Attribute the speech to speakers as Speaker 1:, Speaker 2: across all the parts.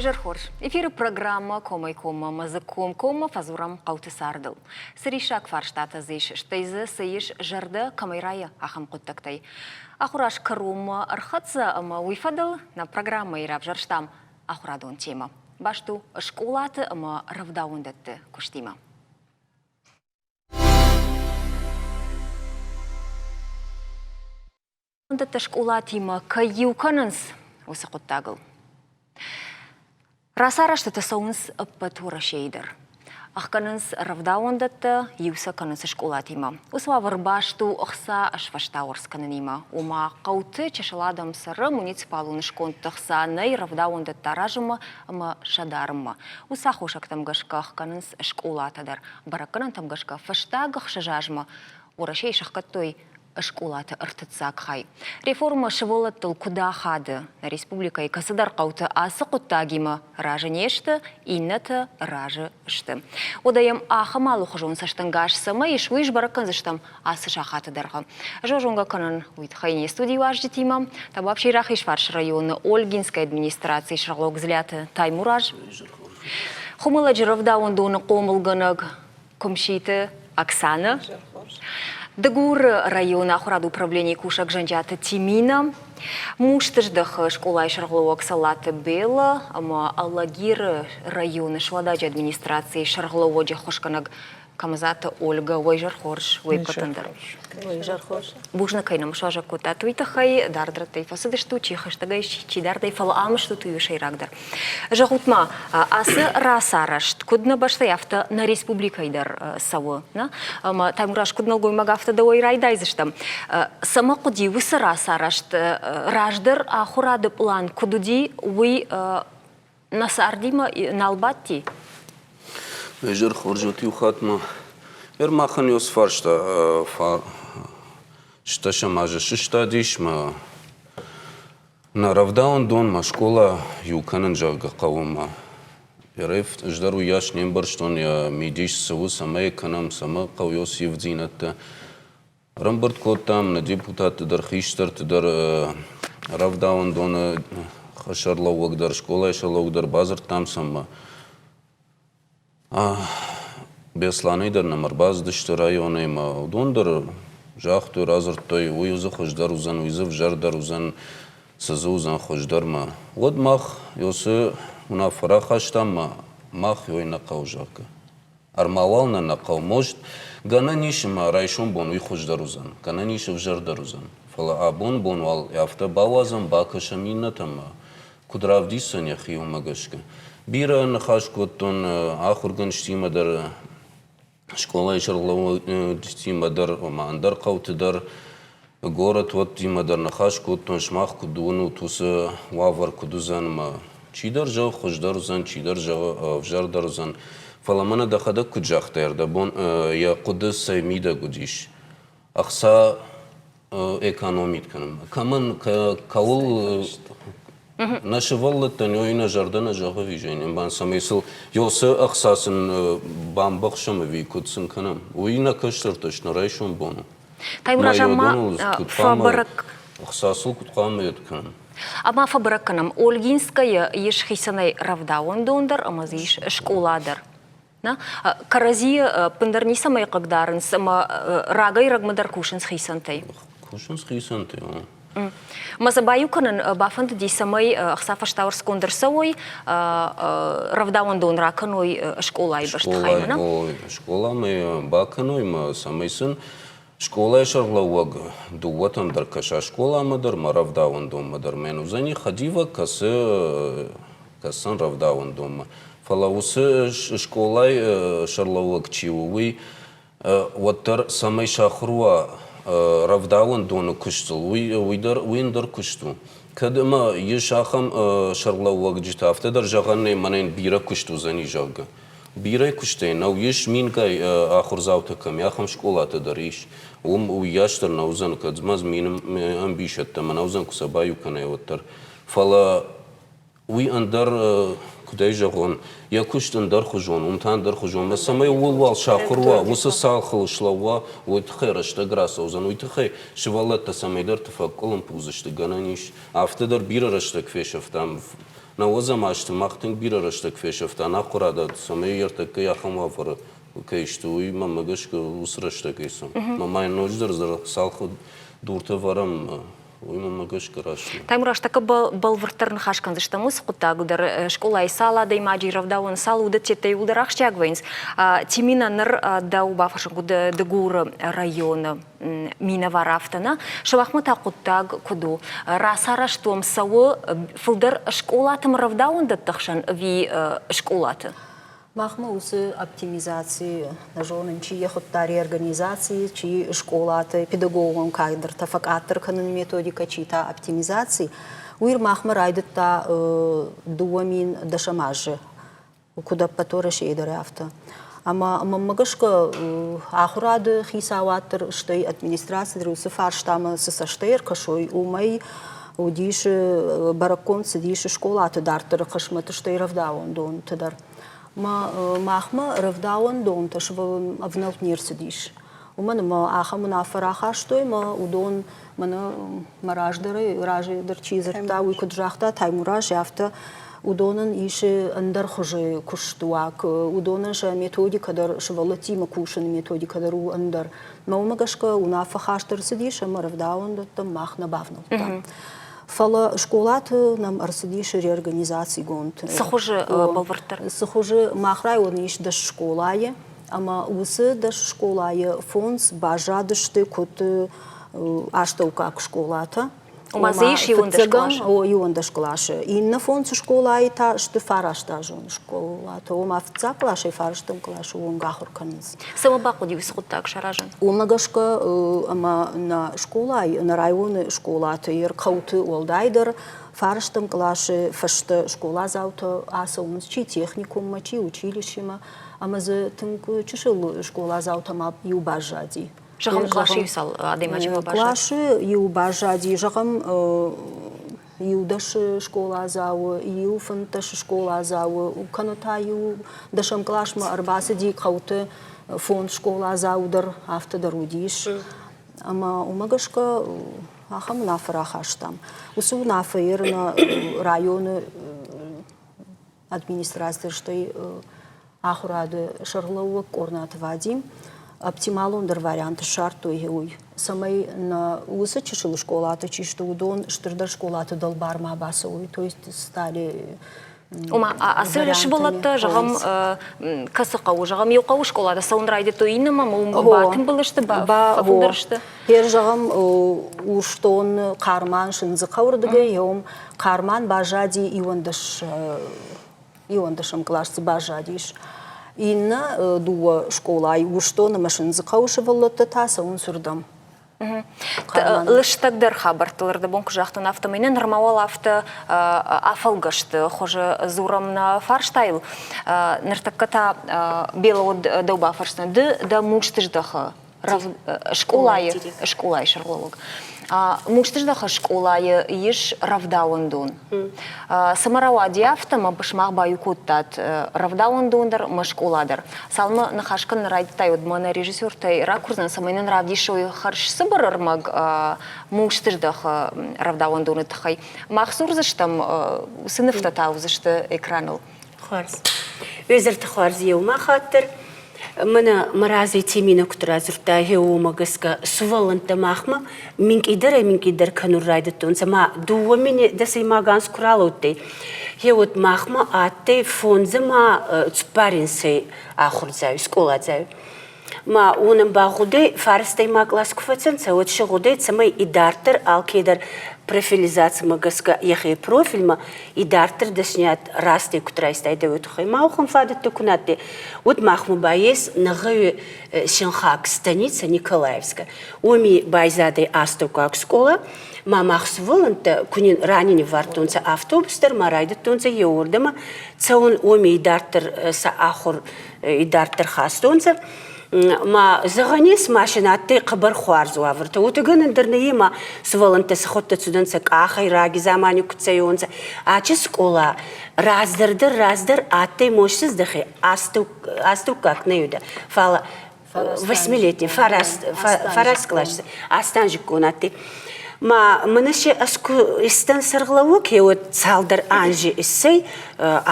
Speaker 1: Уӕ хорз. Эфиры программӕ Комӕй-коммӕ ӕмӕ дзы комкоммӕ фӕдзурӕм хъӕуты цардыл. Цы риссаг фарстатӕ дзы ис, стӕй дзы цы ис зӕрдӕ кӕмӕй райы, ахӕм хъуыддӕгтӕй. Ахуыр аз кӕронмӕ ӕрхӕццӕ ӕмӕ уый фӕдыл нӕ программӕйы равзӕрстам ахуырадон темӕ. Баст у скъолаты ӕмӕ рӕвдауӕндӕтты куыстимӕ. Дӕттӕ скъолатимӕ кӕй иу кӕнынц, уыцы хъуыддагыл. Рацарӕзтытӕ цӕуынц ӕппӕт Уӕрӕсейы дӕр. Ӕхгӕнынц рӕвдауӕндӕттӕ, иу сӕ кӕнынц скъолатимӕ. Уыцы уавӕр баст у ӕхца сфӕстауӕрц кӕнынимӕ. Ома хъӕуты чысыл адӕм цӕры, муниципалон скондты ӕхца нӕй рӕвдауӕндӕттӕ аразынмӕ ӕмӕ сӕ дарынмӕ. Уыцы аххосӕгтӕм гӕсгӕ ӕхгӕнынц скъолатӕ дӕр. Бӕрӕггӕнӕнтӕм гӕсгӕ фӕстаг 6 азмӕ Уӕрӕсейы сӕхгӕдтой скъолаты ӕртыццаг хай. Реформӕ сывӕллӕттыл куыд ахады? Нӕ республикӕйы кӕцыдӕр хъӕуты ацы хъуыддагимӕ разы не сты, иннӕтӕ разы сты. Уӕдӕ йӕм ахӕм алыхуызон цӕстӕнгас цӕмӕй ис, уый сбӕрӕг кӕндзыстӕм ацы сахаты дӕргъы. Зонгӕ кӕнын уый тыххӕй не студийы уазджытимӕ. Табуапси Рахизфарсы районы Ольгинская администрацийы сӕргълӕууӕг Дзлиаты Таймураз, Хуымӕллӕджы рӕвдауӕндоны хъомылгӕнӕг Куымситы Оксана, Дыгуры районы ахуырады управленийы кусӕг Зӕнджиаты Тимина, Мустыздӕхы скъолайы сӕргълӕууӕг Салаты Белла ӕмӕ Алагиры районы Суададжы администрацийы сӕргълӕууӕджы ӕххуысгӕнӕг Камазаты Ольга. Уӕ изӕр хорз, уе ппӕтӕн дӕр.
Speaker 2: Изӕр хорз.
Speaker 1: Бузныг кӕй нӕм суазӕг кодтат, уый тыххӕй дард рӕттӕй фӕцыдыстут, чи хӕстӕгӕй, чи дардӕй, фӕлӕ ам стут, уый у сӕйрагдӕр. Зӕгъут-ма, ацы рацарӕзт куыд нӕ бӕстӕйы, афтӕ нӕ республикӕйы дӕр цӕуы, нӕ? Ӕмӕ Таймураз, куыд нӕлгоймаг, афтӕ дӕуӕй райдайдзыстӕм. Цӕмӕ хъуыди уыцы рацарӕзт? Раздӕр ахуырады пълан куыд уыди, уый нӕ цардимӕ нал бадти?
Speaker 3: Изӕр хорз уыд иу хатт ма. Ер махӕн ёс фарста стӕсӕм азы сыстадис мӕ Нӕ рӕвдауӕндонмӕ скъола иу кӕнын, зӕгъгӕ, хъӕуы мӕ. Ӕрӕф ӕз дӕр уыйас не мбӕрстон йӕ мидис цы у, цӕмӕй кӕнӕм, цӕмӕ хъӕуы ивддзинӕдтӕ. Ӕрӕмбырд кодтам нӕ депутатты дӕр, хистӕрты дӕр, рӕвдауӕндоны сӕрлӕууӕг дӕр, скъолайы сӕрлӕууӕг дӕр, бадзырдтам сӕм ӕмӕ Беслӕнӕй дӕр нӕм ӕрбацыдысты районӕй ӕмӕ уыдон дӕр загътой, радзырдтой, уый дзы хуыздӕр уыдзӕн, уый дзы ӕвзӕрдӕр уыдзӕн, цы дзы уыдзӕн хуыздӕрмӕ. Уӕд мах уыцы уынаффӕ рахастам ӕмӕ мах уый нӕ хъӕуы, зӕгъгӕ. Ӕрмауал нӕ нӕ хъӕуы. Может, гӕнӕн ис ӕмӕ райсом бон уый хуыздӕр уыдзӕн, гӕнӕн ис ӕвзӕрдӕр уыдзӕн. Фӕлӕ абон бон уал афтӕ бауадзӕм, бакӕсӕм иннӕтӕм ӕмӕ куыд равдисдзӕн йӕхи, уымӕ гӕсгӕ. Бирӕ ныхас кодтон ахуыргӕнджытимӕ дӕр, скъолайы сӕргълӕууджытимӕ дӕр, ома ӕндӕр хъӕуты дӕр, горӕтуӕттимӕ дӕр ныхас кодтон, сымах куыд уынут, уыцы уавӕр куыд уыдзӕн ӕмӕ чидӕр зӕгъы хуыздӕр уыдзӕн, чидӕр зӕгъы ӕвзӕрдӕр уыдзӕн. Фӕлӕ мӕнӕ дӕхӕдӕг куыд загътай, ӕрдӕбон йӕ хъуыды цӕй мидӕг уыдис? Ӕхца экономит кӕнынмӕ. Кӕмӕн, кӕуыл нӕ сывӕллӕттӕн ой нӕ зӕрдӕ нӕ зӕгъы ӕви ӕмбан, цӕмӕй сыл ёсы ӕхца сын бамбӕхсӕм ӕви куыд сын кӕнӕм, уый нӕ кӕстӕртӕ сты нӕ райсом бон у.
Speaker 1: Таймураз, ма фӕбӕрӕг
Speaker 3: ӕхца сыл куыд хъуамӕ йед кӕнӕм?
Speaker 1: Ӕмӕ фӕбӕрӕг кӕнӕм, Ольгинскӕйы ис хицӕнӕй рӕвдауӕндон дӕр ӕмӕ дзы ис скъола дӕр. Нӕ? Кӕрӕдзийы ӕппындӕр ницӕмӕй хъыгдарынц ӕмӕ рагӕй-рӕгмӕ дӕр кусынц хицӕнтӕй.
Speaker 3: Кусынц хицӕнтӕй, о.
Speaker 1: Мӕ сӕ баиу кӕнын бафӕндыди, цӕмӕй ӕхца фӕстауӕрцгонд ӕрцӕуой, рӕвдауӕндон ракӕной скъолайы бӕстыхаймӕ.
Speaker 3: О, скъоламӕ бакӕной мӕ, цӕмӕй сын скъолайы сӕргълӕууӕг дыууӕтӕм дӕр кӕса скъоламӕ дӕр мӕ рӕвдауӕндонмӕ дӕр. Мӕн уыдзӕни хӕдивӕг, кӕцы кӕсдзӕн рӕвдауӕндонмӕ. Фӕлӕ уыцы скъолайы сӕргълӕууӕг чи у, уый уӕддӕр цӕмӕй сахуыр уа рӕвдауӕндоны куыстыл, уый, уый дӕр уый ӕндӕр куыст у. Кӕд ӕмӕ ис ахӕм сӕргълӕууӕгджытӕ, афтӕ дӕр зӕгъӕн нӕй, мӕнӕн бирӕ куыст уыдзӕни, зӕгъгӕ. Бирӕ куыстӕй нӕу, ис мингай ахуырдзаутӕ кӕм и, ахӕм скъолатӕ дӕр ис. Уым уыйас дӕр нӕ уыдзӕн, кӕд ма мин ӕмбисӕдтӕ мӕ нӕ уыдзӕн, куы сӕ баиу кӕнай, уӕддӕр. Фӕлӕ уый ӕндӕр, куыд ӕй зӕгъон, йӕ куыст ӕндӕрхуызон, уым та ӕндӕрхуызон. Ӕмӕ цӕмӕй ууыл уал сахуыр уа, уыцы цалхыл слӕууа, уый тыххӕй рӕстӕг рацӕудзӕн, уый тыххӕй сывӕллӕттӕ цӕмӕйдӕрты фӕкъуылымпы уыдзысты, гӕнӕн ис. Афтӕ дӕр бирӕ рӕстӕг фесӕфтам. Нӕуӕдзӕм азты мах тынг бирӕ рӕстӕг фесӕфта нӕ ахуырад, цӕмӕй ӕртӕккӕ ахӕм уавӕры кӕй сты, уый мӕнмӕ гӕсгӕ уыцы рӕстӕгӕй цы. Мӕ ма йын ноджыдӕр цалхы дуртӕ вӕрӕм, уый мӕнмӕ гӕсгӕ раст у.
Speaker 1: Таймураз, тӕккӕ бӕлвырддӕр ныхас кӕндзыстӕм уыцы хъуыддагыл дӕр. Скъолайы цал адӕймаджы рӕвдауӕн, цал уыдӕттӕ иууылдӕр ахсджиаг вӕййынц. Тимина, ныр дӕу бафӕрсын куыд Дыгуры районы минӕвар афтӕ нӕ. Сымахмӕ та хъуыддаг куыд у? Рацарӕзт уӕм цӕуы фылдӕр скъолаты рӕвдауӕндӕтты хсӕн ӕви скъолаты?
Speaker 2: Махмӕ уыцы оптимизаци нӕ зонын, чи йӕ хуыдта реорганизаци, чи скъолаты педагогон кадртӕ фӕкъаддӕр кӕныны методикӕ, чи та оптимизаци. Уый махмӕ райдыдта 2010 азы, куыд ӕппӕт Уӕрӕсейы дӕр афтӕ. Ӕмӕ мӕнмӕ гӕсгӕ ахуырады хицауад дӕр, стӕй администраци дӕр уыцы фарстамӕ цы цӕстӕй ӕркӕсой, уымӕй уыдис бӕрӕггонд цыдис скъолаты дарддӕры хъысмӕт, стӕй рӕвдауӕндонты дӕр. Махмӕ рӕвдауӕндонтӕ ӕвнӕлд не рцыдис. Уымӕн ӕмӕ ахӕм уынаффӕ рахастой ӕмӕ уыдон мӕнӕ мӕ раздӕрӕй раздӕр чи дзырдта, уый куыд загъта Таймураз, афтӕ уыдонӕн ис ӕндӕр хуызы куыстуаг, уыдонӕн сӕ методикӕ дӕр, сывӕллӕттимӕ кусыны методикӕ дӕр у ӕндӕр. Мӕ уымӕ гӕсгӕ уынаффӕ хаст ӕрцыдис ӕмӕ рӕвдауӕндӕттӕм мах нӕ бавнӕлдтам. Фӕлӕ скъолаты нӕм ӕрцыдис реорганизацигонд.
Speaker 1: Цы хуызы бӕлвырддӕр?
Speaker 2: Цы хуызы мах районы ис 10 скъолайы, ӕмӕ уыцы 10 скъолайы фондз баззадысты куыд астӕуккаг скъолатӕ.
Speaker 1: Ома дзы ис 11 къласы?
Speaker 2: О, 11 къласы. Иннӕ фондз скъолайы та сты фарастазон скъолатӕ. Ома фыццаг къласӕй фарӕстӕм къласы онг ахуыр кӕнынц.
Speaker 1: Цӕмӕ бахъуыди уыцы хъуыддаг саразын?
Speaker 2: Уымӕ гӕсгӕ ӕмӕ нӕ скъолайы, нӕ районы скъолаты хъӕуты уӕлдайдӕр фарӕстӕм къласы фӕстӕ скъоладзаутӕ ацӕуынц чи техникуммӕ, чи училищемӕ, ӕмӕ дзы тынг чысыл скъоладзаутӕ ма иу баззади.
Speaker 1: Зӕгъӕм, къласы иу цал адӕймаджы ма баззад?
Speaker 2: Къласы иу баззади, зӕгъӕм, иу дӕс скъоладзауы, иу 15 скъоладзауы, кӕнӕ та иу дӕсӕм къласмӕ ӕрбацыди хъӕуты фондз скъоладзауы дӕр, афтӕ дӕр уыдис. Ӕмӕ уымӕ гӕсгӕ ахӕм уынаффӕ рахастам. Уыцы уынаффӕ нӕ районы администрацийы, стӕй ахуырады сӕргълӕууӕг Къорнаты Вадим оптималондӕр вариант ссардтой уый, цӕмӕй нӕ уыцы чысыл скъолаты чи сты, уыдон стырдӕр скъолаты дӕлбар ма бацӕуой, то есть стали
Speaker 1: Ома, ацы сывӕллӕттӕ, зӕгъӕм, кӕцы хъӕуы, зӕгъӕм, иу хъӕуы скъолатӕ цӕуын райдыдтой иннӕмӕ, уым батымбыл сты, фӕфылдӕр сты.
Speaker 2: Гъер, зӕгъӕм, Урсдон, Хъарман, Сындзыхъӕуы рдыгӕй, уым Хъарман баззади иуӕндӕсӕм кълас дзы баззадис. Иннӕ дыууӕ скъолайы Урсдон ӕмӕ Сындзыхъӕуы сывӕллӕттӕ та цӕуынц уырдӕм.
Speaker 1: Лыстӕгдӕр хабӕрттыл ӕрдӕбон куы загътон, афтӕмӕй нӕ нырма уал афтӕ афӕлгӕсты хуызы дзурӕм нӕ фарстайыл. Ныртӕккӕ та Белоуд дӕу бафӕрсдзӕн. Ды дӕ мусты здӕхы скъолайы скъолайы сӕргълӕууӕг. Мустыздӕхы скъолайы ис рӕвдауӕндон. Цымӕ рауади афтӕ, ӕмӕ сымах баиу кодтат рӕвдауӕндон дӕр ӕмӕ скъола дӕр. Цалынмӕ ныхас кӕнын райдыдтай, уӕдмӕ нӕ режиссертӕй ракурдзӕн, цӕмӕй нын равдисой хӕрзцыбыр ӕрмӕг Мустыздӕхы рӕвдауӕндоны тыххӕй. Мах дзурдзыстӕм, цы нывтӕ та уыдзысты экраныл.
Speaker 4: Хуарз. Уезӕрти хуарз еума хатт дӕр. Мӕнӕ мӕ разӕй Тимина куд радзурдта, гъе уомӕ гӕсгӕ сувӕллӕнттӕ махмӕ минкъийдӕрӕй-минкъийдӕр кӕнун райдӕдтонцӕ ма дууӕ мини дӕсӕймаг анз ку ралӕудтӕй, гъе уӕд махмӕ адтӕй фондз ӕма цуппаринсӕй ахурдзауи, скъоладзауи. Ма уонӕн ба гъудӕй фарӕстӕймаг кълас ку фӕцӕнцӕ, уӕд си гъудӕй, цӕмӕй идарддӕр алкедӕр профилизацимӕ гӕсгӕ йӕхе профильмӕ идарддӕр дӕсниад растӕй куд райстайдӕ, уой туххӕй. Ма уӕхӕн фадӕттӕ ку нӕ адтӕй, уӕд махмӕ ба ес нӕ гъӕуи синхаг станицӕ Николаевская. Уоми байзадӕй астӕуккаг скъола, ма мах сувӕллӕнттӕ ку нин рани ниввардтонцӕ автобус дӕр, ма райдӕдтонцӕ еуордӕмӕ цӕун, уоми идарддӕр сӕ ахур идарддӕр хастонцӕ. Ма зӕгъӕн ес, машинӕ адтӕй хъӕбӕр хуарз уавӕртӕ. Уотӕ гӕнӕн дӕр нӕййе, ма сувӕллӕнттӕ сӕхуӕдтӕ цудӕнцӕ къахӕй раги дзамани куд цӕйуонцӕ. Ачи скъола раздӕр дӕр раздӕр адтӕй мосиздӕхи астӕуккаг нӕ уидӕ, фал восьмилетний, фараст, фараст класси, астанжиккон адтӕй. Ма мӕнӕ се ӕз ку истӕн сӕргълӕууӕг, еуӕд цалдӕр анзи иссӕй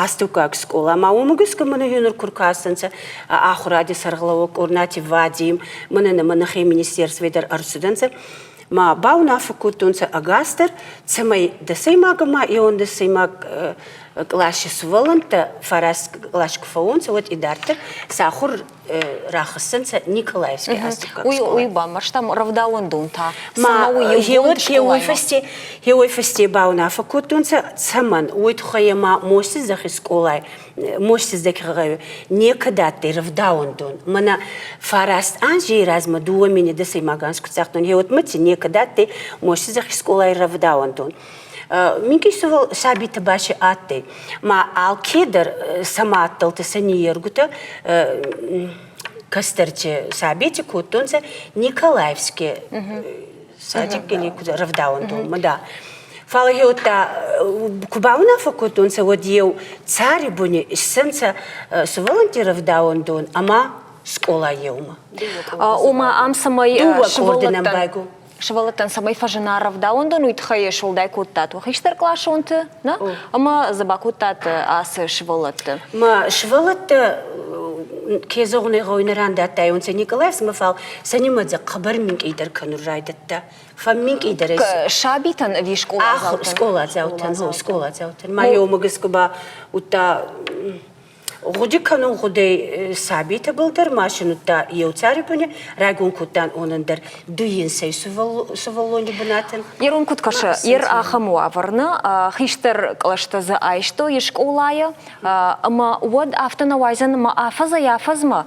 Speaker 4: астӕуккаг скъола. Ма уомӕ гӕсгӕ мӕнӕ енур ку ркастӕнцӕ ахуради сӕргълӕууӕг Къорнати Вадим, мӕнӕ нӕмӕ нӕхе министерствӕй дӕр ӕрцудӕнцӕ. Ма баунаффӕ кодтонцӕ ӕгасдӕр, цӕмӕй дӕсӕймаг ӕма еуӕндӕсӕймаг къласи сувӕллӕнттӕ фараст кълас ку фӕуонцӕ, уӕд идарддӕр сӕ ахур рахӕссӕнцӕ Николаевский астӕуккаг
Speaker 1: скъола. Уый бамбӕрстам, рӕвдауӕндон та.
Speaker 4: Гъеуой фӕсте баунаффӕ кодтонцӕ, цӕмӕн, уой туххӕй ӕма Мостиздӕхи скъолай, Мостиздӕхи гъӕуи некӕд адтӕй рӕвдауӕндон. Мӕнӕ фараст анзей размӕ 2010 анз ку цагътон, гъеуӕдмӕ ци некӕд адтӕй Мостиздӕхи скъолай рӕвдауӕндон. Минкъий сабийтӕ ба си адтӕй. Ма алкедӕр сӕ мадтӕлтӕ, сӕ ниййергутӕ кӕстӕрти сабийти кодтонцӕ Николаевски садик или рӕвдауӕндонмӕ, да. Фал гъеуӕдта ку баунаффӕ кодтонцӕ, уӕд еу цари буни иссӕнцӕ сувӕллӕнтти рӕвдауӕндон ӕма скъола еумӕ.
Speaker 1: Ома ам цӕмӕй сувӕллӕнттӕн Сывӕллӕттӕн цӕмӕй фӕзына рӕвдауӕндон, уый тыххӕй суӕлдай кодтат уӕ хистӕркъласонты, нӕ? Ӕмӕ дзы бакодтат ацы сывӕллӕтты.
Speaker 4: Ма сывӕллӕттӕ ке зӕгъун ӕй гъӕуй, нӕ рандӕдтайуонцӕ Николаевскмӕ, фал сӕ нимӕдзӕ хъӕбӕр минкъийдӕр кӕнун райдӕдта. Фӕмминкъийдӕр ӕй.
Speaker 1: Сабитӕн ӕви скъоладзаутӕн?
Speaker 4: Скъоладзаутӕн, скъоладзаутӕн. Ма еумӕ гӕсгӕ ба удта Гъуди кӕнун гъудӕй сабийтӕбӕл дӕр ма син удта еу цари буни райгон кодтан онӕн дӕр дуйинсӕй сувӕллони бунатӕн.
Speaker 1: Ерон куд кӕсы, ер ахӕм уавӕр нӕ хистӕр кълӕстӕ дзы айстой скъолайы ӕмӕ уӕд афтӕ нӕ уайдзӕн ӕмӕ афӕдзӕй-афӕдзмӕ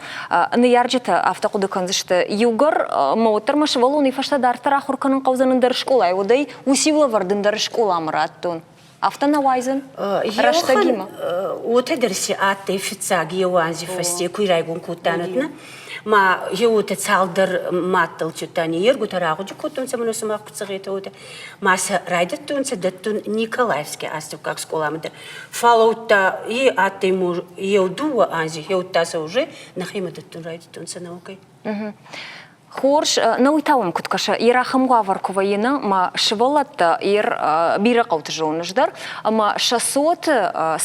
Speaker 1: ныййарджытӕ афтӕ хъуыды кӕндзысты, иугӕр мӕ уӕддӕр мӕ сывӕллоны фӕстӕ дарддӕр ахуыр кӕнын хъӕудзӕн ӕндӕр скъолайы, уӕд ӕй уыциу лӕвӕрд ӕндӕр скъоламӕ радтон. Афтӕ нӕ уайдзӕн рӕстӕгимӕ?
Speaker 4: Уотӕ дӕр си адтӕй фиццаг еу анзи фӕсте ку райгон кодтан, ма еуотӕ цалдӕр мадтӕлтитӕ ниййергутӕ рагъуди кодтонцӕ мӕнӕ сумах куд зӕгъетӕ, уотӕ. Ма сӕ райдӕдтонцӕ дӕттун Николаевски астӕуккаг скъоламӕ дӕр. Фал удта е адтӕй еу дууӕ анзи, еудта сӕ уже нӕхемӕ дӕттун райдӕдтонцӕ наукӕй.
Speaker 1: Хорз, нӕ уый та уӕм куыд кӕсы, йе ахӕм уавӕр куы вӕййы, нӕ, ӕмӕ сывӕллӕттӕ йе бирӕ хъӕуты зоныс дӕр, ӕмӕ сӕ цот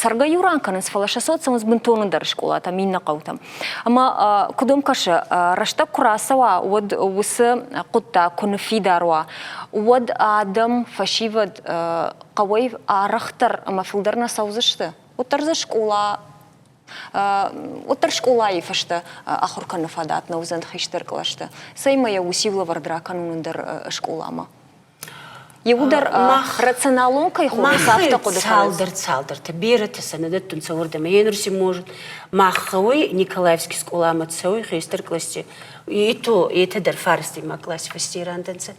Speaker 1: цӕргӕ иу ран кӕнынц, фӕлӕ сӕ цот цӕуынц бынтон ӕндӕр скъолатӕм, иннӕ хъӕутӕм. Ӕмӕ куыд уӕм кӕсы, рӕстӕг куы рацӕуа, уӕд уыцы хъуыддаг куы ныффидар уа, уӕд адӕм, фӕсивӕд хъӕуӕй арӕхдӕр ӕмӕ фылдӕр нӕ цӕудзысты? Уӕддӕр дзы скъола Уӕддӕр скъолайы фӕстӕ ахуыр кӕныны фадат нӕ уыдзӕн хистӕр кълӕсты. Цӕй ма йӕ уыциу лӕвӕрд ракӕнун ӕндӕр скъоламӕ. Иуылдӕр рационалон кӕй хонынц, афтӕ хъуыды кӕнынц.
Speaker 4: Цалдӕр цалдӕртӕ, беретӕ сӕ нӕ дӕттунцӕ уордӕмӕ. Енур си может мах гъӕуй Николаевский скъоламӕ цӕуй хестӕр кълӕсти. И то етӕ дӕр фарстимӕ класси фӕсте рандӕнцӕ.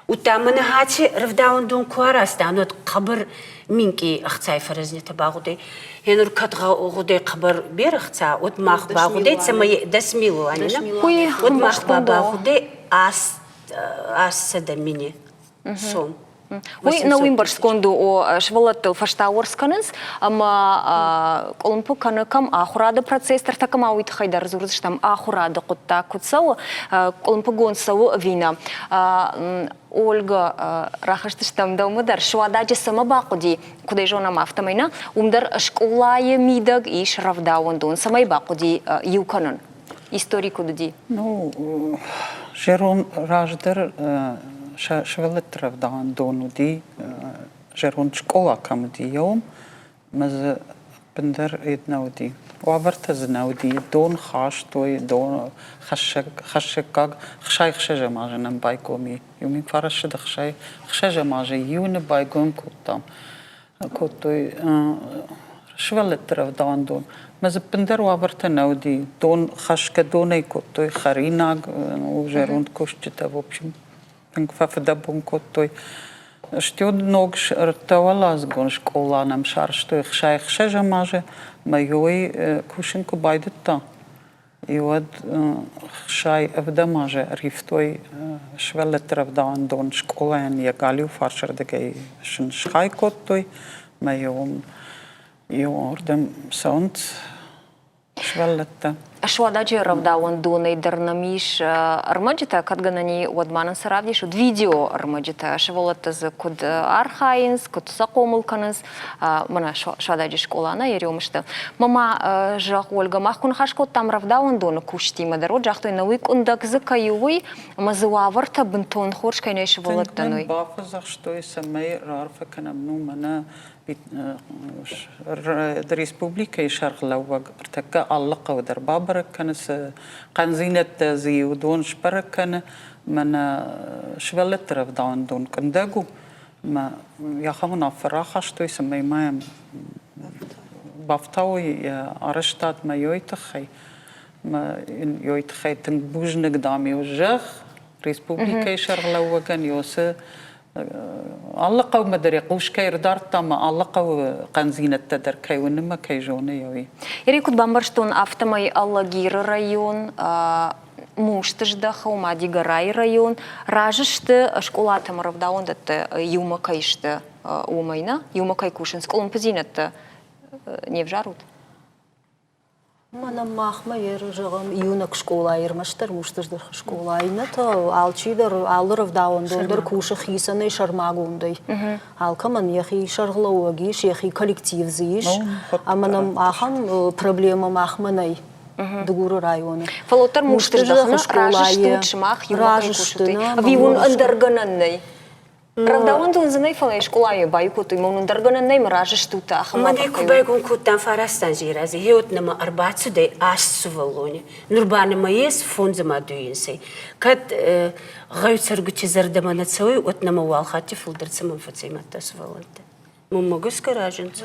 Speaker 4: Удта мӕнӕ аци рӕвдауӕндон ку аразтан, уӕд хъӕбӕр минкъий ӕхцай фӕрӕзнитӕ багъудӕй. Енур кӕд гъудӕй хъӕбӕр берӕ ӕхца, уӕд мах багъудӕй, цӕмӕй дӕс милуани, уӕд мах ба багъудӕй аст мини сом.
Speaker 1: Уый нӕуимбӕрстгонд у, сывӕллӕттыл фӕстауӕрц кӕнынц ӕмӕ къуылымпы кӕны кӕм ахуырады процесс, ныртӕккӕ ма уый тыххӕй дӕр дзурдзыстӕм, ахуырады хъуыддаг куыд цӕуы, къуылымпыгонд цӕуы ӕви нӕ. Ольга, рахызтыстӕм дӕумӕ дӕр, Суададжы цӕмӕ бахъуыди, куыд ӕй зонӕм, афтӕмӕй нӕ, уым дӕр скъолайы мидӕг ис рӕвдауӕндон, цӕмӕй бахъуыди иу кӕнын? Истори куыд уыди?
Speaker 5: Ну, зӕронд раздӕр сывӕллӕтты рӕвдауӕндон уыди, зӕронд скъола кӕм уыди, уым ӕмӕ дзы ӕппындӕр ед нӕ уыди. Уавӕртӕ дзы нӕ уыди. Дон хастой, дон хӕссӕггаг 66-ӕм азы нӕм байгом и. Иу мин фарассӕдӕ 66-ӕм азы июны байгом кодтам. Кодтой сывӕллӕтты рӕвдауӕндон. Мӕ дзы ӕппындӕр уавӕртӕ нӕ уыди. Дон хӕсгӕ донӕй кодтой, хӕринаг, зӕронд кусджытӕ, в общем, тынг фӕфыдӕбон кодтой. Стӕй ног ӕртӕуӕладзыгон скъола нӕм сарӕзтой 66-ӕм азы. Мӕ уый кусын куы байдыдта, И уӕд 67-ӕм азы ӕривтой сывӕллӕтты рӕвдауӕндон скъолайӕн йӕ галиу фарсӕрдыгӕй сын схай кодтой ӕмӕ йӕ уым иуырдӕм цӕуынц сывӕллӕттӕ.
Speaker 1: Суададжы рӕвдауӕндонӕй дӕр нӕм ис ӕрмӕджытӕ, кӕд гӕнӕн и, уӕд ма нын сӕ равдисут видео ӕрмӕджытӕ. Сывӕллӕттӕ дзы куыд архайынц, куыд сӕ хъомыл кӕнынц. Мӕнӕ Суададжы скъола нӕ ереум сты. Мӕ ма зӕгъ, Ольга, мах куы ныхас кодтам рӕвдауӕндоны кусджытимӕ дӕр, уӕд загътой, нӕ уый къуындӕг дзы кӕй у, уый, ӕмӕ дзы уавӕртӕ бынтон хорз кӕй нӕй сывӕллӕттӕн, уый.
Speaker 5: Бафӕдзӕхстой, цӕмӕй раарфӕ кӕнӕм, ну, мӕнӕ Республикӕйы сӕргълӕууӕг ӕртӕккӕ алы хъӕуы дӕр бабӕрӕг кӕны, цы хъӕндзинӕдтӕ дзы и, уыдон сбӕрӕг кӕны. Мӕнӕ сывӕллӕтты рӕвдауӕндон къуындӕг у, ӕмӕ ахӕм уынаффӕ рахастой, цӕмӕй ма йӕм бафтауой йӕ арӕзтадмӕ йой тыххӕй. Ӕмӕ йын йой тыххӕй тынг бузныг, дам-иу зӕгъ республикӕйы сӕргълӕууӕгӕн, йосы Алы хъӕумӕ дӕр йӕ хъус кӕй ӕрдардта ӕмӕ алы хъӕуы хъӕндзинӕдтӕ дӕр кӕй уыны ӕмӕ кӕй зоны, уый.
Speaker 1: Ери куыд бамбӕрстон, афтӕмӕй Алагиры район, Мусты здӕхы, ома Дигорайы район разы сты скъолатӕ ӕмӕ рӕвдауӕндӕттӕ иумӕ кӕй сты, уымӕй нӕ? Иумӕ кӕй кусынц, къуылымпыдзинӕдтӕ не взарут?
Speaker 2: Мӕнӕ махмӕ ер, зӕгъӕм, иунӕг скъола, ӕрмӕстдӕр Мустыздӕхы скъола. Иннӕтӕ алчидӕр алы рӕвдауӕндон дӕр кусы хицӕнӕй, сӕрмагондӕй. Алкӕмӕн йӕхи сӕргълӕууӕг ис, йӕхи коллектив дзы ис. Ӕмӕ нӕм ахӕм проблемӕ махмӕ нӕй. Дыгуры районы.
Speaker 1: Фӕлӕ уӕддӕр Мустыздӕхы разы стут сымах иумӕ кӕй кусут, ӕви уын ӕндӕр гӕнӕн нӕй? Рӕвдауӕндон дзы нӕй, фӕлӕ скъолайы баиу кодтой, мӕ уын ӕндӕр нӕй, мӕ разы стут ахӕм
Speaker 4: Мӕнӕ ку байгон кодтам фарастан рази, гъеуӕд нӕмӕ ӕрбацудӕй аст сувӕллони. Нур ба нӕмӕ ес фондзӕмӕ дуинсӕй. Кӕд гъӕуи цӕргути зӕрдӕмӕ нӕ цӕуй, уӕд нӕмӕ уал хатти фулдӕр цӕмӕн фӕцӕй мадта сувӕллӕнттӕ. Мӕнмӕ гӕсгӕ разынцӕ.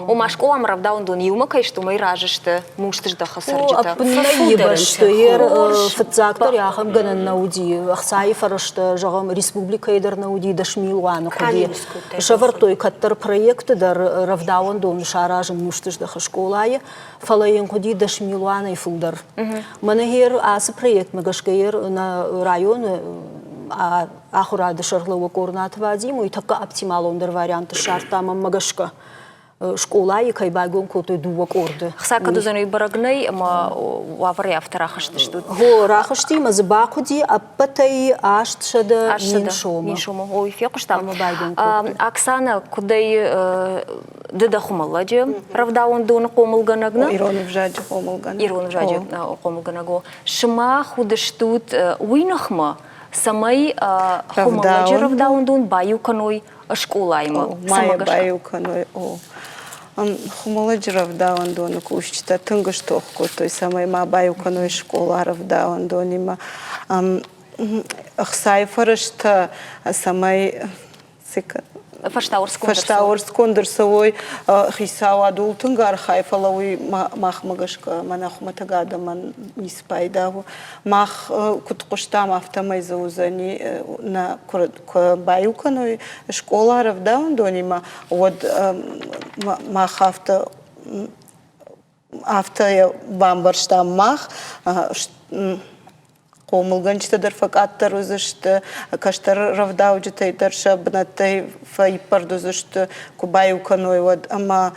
Speaker 1: Ома скъоламӕ рӕвдауӕндон иумӕ кӕй сты, уымӕй разы сты Мустыздӕхы цӕрджытӕ.
Speaker 2: Ӕппынӕй бӕсты фыццагдӕр ахӕм гӕнӕн нӕ уыди. Ӕхцайы фӕрӕзтӕ, зӕгъӕм, республикӕйы дӕр нӕ уыди 10 милуаны хъуыди. Сӕвӕрдтой кӕддӕр проекты дӕр рӕвдауӕндон саразын Мустыздӕхы скъолайы, фӕлӕ йын хъуыди 10 милуанӕй фылдӕр. Мӕнӕ гъер ацы проектмӕ гӕсгӕ нӕ районы ахуырады сӕргълӕууӕг Къорнаты Вадим уый тӕккӕ оптималондӕр вариант ссардта мӕнмӕ гӕсгӕ. Скъолайы кӕй байгом кодтой дыууӕ къорды.
Speaker 1: Хца кӕд уыдзӕн, уый бӕрӕг нӕй, ӕмӕ уавӕрӕй афтӕ рахызтыстут.
Speaker 2: Гъо, рахызти ӕмӕ дзы бахъуыди ӕппӕтӕй 800 000 сомы.
Speaker 1: Мин сомы, ой, фехъуыстам.
Speaker 2: Ӕмӕ байгом кодтой.
Speaker 1: Оксана, куыдӕй ды дӕ хуымӕллӕджы рӕвдауӕндоны хъомылгӕнӕг, нӕ?
Speaker 6: Ирон ӕвзаджы хъомылгӕнӕг.
Speaker 1: Ирон ӕвзаджы хъомылгӕнӕг, о. Сымах уыдыстут уый ныхмӕ, цӕмӕй хуымӕллӕджы рӕвдауӕндон баиу кӕной скъолаимӕ.
Speaker 6: Ма баиу кӕной, о. Хуымӕллӕджы рӕвдауӕндоны кусджытӕ тынг стох кодтой, цӕмӕй ма баиу кӕной скъола рӕвдауӕндонимӕ. Ӕхцайы фӕрӕзтӕ, цӕмӕй фӕстауӕрцгонд ӕрцӕуой, хицауад ууыл тынг архайы, фӕлӕ уый махмӕ гӕсгӕ мӕнӕ хуымӕтӕг адӕмӕн ницы пайда у. Мах куыд хъуыстам, афтӕмӕй дзы уыдзӕни нӕ куы баиу кӕной скъола рӕвдауӕндонимӕ, уӕд мах афтӕ Афтӕ йӕ бамбӕрстам мах. Хъомылгӕнджытӕ дӕр фӕкъаддӕр уыдзысты, кӕстӕр рӕвдауджытӕй дӕр сӕ бынӕттӕй фӕиппӕрд уыдзысты, куы баиу кӕной, уӕд. Ӕмӕ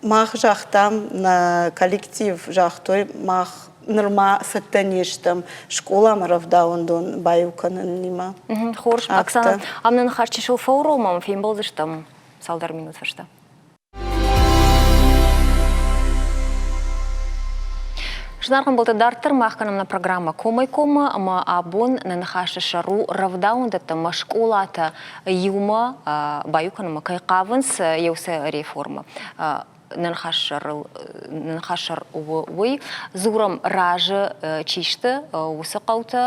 Speaker 6: мах загътам, нӕ коллектив загътой, мах нырма цӕттӕ не стӕм скъоламӕ рӕвдауӕндон баиу кӕнынимӕ.
Speaker 1: Хорз, Оксана, ам нӕ ныхас чысыл фӕуромӕм, фембӕлдзыстӕм цалдӕр минут фӕстӕ. Зынаргъ ӕмбӕлттӕ, дарддӕр мах кӕнӕм нӕ программӕ Комӕй-коммӕ ӕмӕ абон нӕ ныхасы сӕр у рӕвдауӕндӕттӕ ӕмӕ скъолатӕ иумӕ баиу кӕнынмӕ кӕй хъавынц, еу сӕ реформӕ. Нӕ ныхасы сӕр у уый. Дзурӕм, разы чи сты, уыцы хъӕутӕ,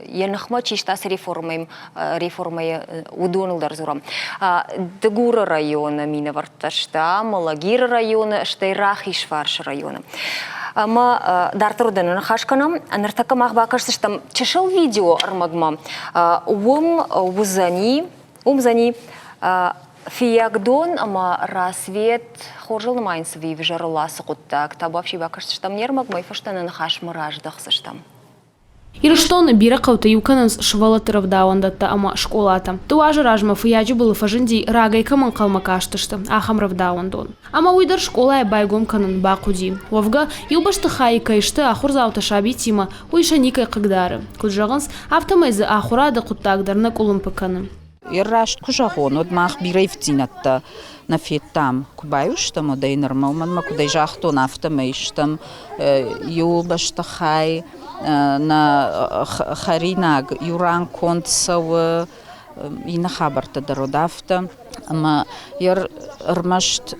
Speaker 1: йӕ ныхмӕ чи сты ацы реформӕйы, уыдоныл дӕр дзурӕм. Дыгуры районы минӕвӕрттӕ сты ам, Алагиры районы, стӕй Рахизфарсы районы. Ӕмӕ дарддӕр уыдон ныхас кӕнӕм. Ныртӕккӕ мах бакӕсдзыстӕм чысыл видео ӕрмӕгмӕ. Уым уыдзӕни, уым уыдзӕни Фиййагдон ӕмӕ Рассвет хорзыл нымайынц ӕви ӕвзӕрыл ацы хъуыддаг? Табуафси бакӕсдзыстӕм не рмӕгмӕ, фӕстӕ нӕ ныхасмӕ раздӕхдзыстӕм.
Speaker 7: Ирыстоны бирӕ хъӕуты иу кӕнынц сывӕллӕтты рӕвдауӕндӕттӕ ӕмӕ скъолатӕ. Дыууӕ азы размӕ Фыййаджыбылы фӕзынди, рагӕй кӕм ӕнхъӕлмӕ кастысты, ахӕм рӕвдауӕндон. Ӕмӕ уый дӕр скъолайы байгом кӕнын бахъуыди. Уӕвгӕ, иу бӕстыхайы кӕй сты ахуырдзаутӕ сабитимӕ, уый сӕ никӕй хъыгдары. Куыд зӕгъынц, афтӕмӕй дзы ахуырады хъуыддаг дӕр нӕ къуылымпы кӕны.
Speaker 8: Йе раст куы зӕгъон, уӕд мах бирӕ ивддзинӕдтӕ нӕ федтам. Куы баиу стӕм, уӕдӕй нырмӕ, уымӕн ӕмӕ куыдӕй загътон, афтӕмӕй стӕм иу бӕстыхай, нӕ хӕринаг иу ран конд цӕуы, иннӕ хабӕрттӕ дӕр уыд афтӕ. Ӕмӕ ӕрмӕст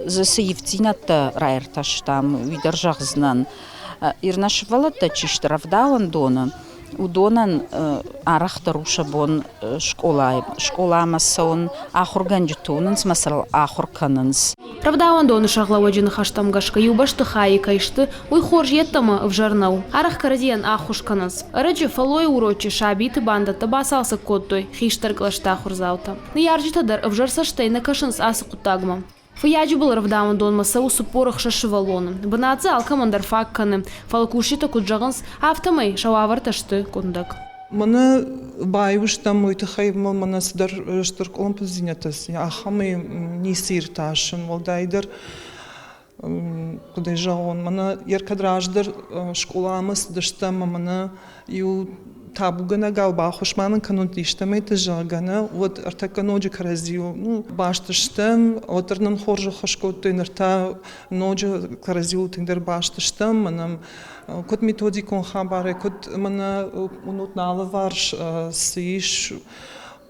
Speaker 8: дзы цы ивддзинӕдтӕ раиртӕстам, уый дӕр зӕгъдзынӕн. Ир нӕ сывӕллӕттӕ чи сты рӕвдауӕндоны, уыдонӕн арӕхдӕр у сӕ бон скъолайы скъоламӕ цӕуын, ахуыргӕнджыты уынынц ӕмӕ сыл ахуыр кӕнынц.
Speaker 7: Рӕвдауӕндоны сӕргълӕууӕджы ныхӕстӕм гӕсгӕ иу бӕстыхайы кӕй сты, уый хорз йеддӕмӕ ӕвзӕр нӕу. Арӕх кӕрӕдзийӕн ӕххуыс кӕнынц. Ӕрӕджы фӕллойы урочы сабиты бандӕттӕ бацалцӕг кодтой хистӕр кълӕсты ахуырдзаутӕ. Ныййарджытӕ дӕр ӕвзӕр цӕстӕй нӕ кӕсынц ацы хъуыддагмӕ. Фыййаджыбыл рӕвдауӕндонмӕ цӕуы 46 сывӕллоны. Бынат дзы алкӕмӕн дӕр фаг кӕны, фӕлӕ кусджытӕ куыд зӕгъынц, афтӕмӕй сӕ уавӕртӕ сты къуындӕг.
Speaker 9: Мӕнӕ баиу стӕм уый тыххӕй мӕнӕ цыдӕр стыр къуылымпыдзинӕдтӕ ахӕмӕй ницы иртасын, уӕлдайдӕр куыдӕй зӕгъон, мӕнӕ кӕд раздӕр скъоламӕ цыдыстӕм ӕмӕ мӕнӕ иу табугӕнӕгау баххуыс ма нын кӕнут истӕмӕйты, зӕгъгӕ, нӕ, уӕд ӕртӕккӕ ноджы кӕрӕдзиуыл ну, баст стӕм, уӕддӕр нын хорз ӕххуыс кодтой, ныр та ноджы кӕрӕдзиуыл тынгдӕр баст стӕм, мӕнӕ куыд методикон хабарӕй, куыд мӕнӕ уынут нӕ алыварс цы ис,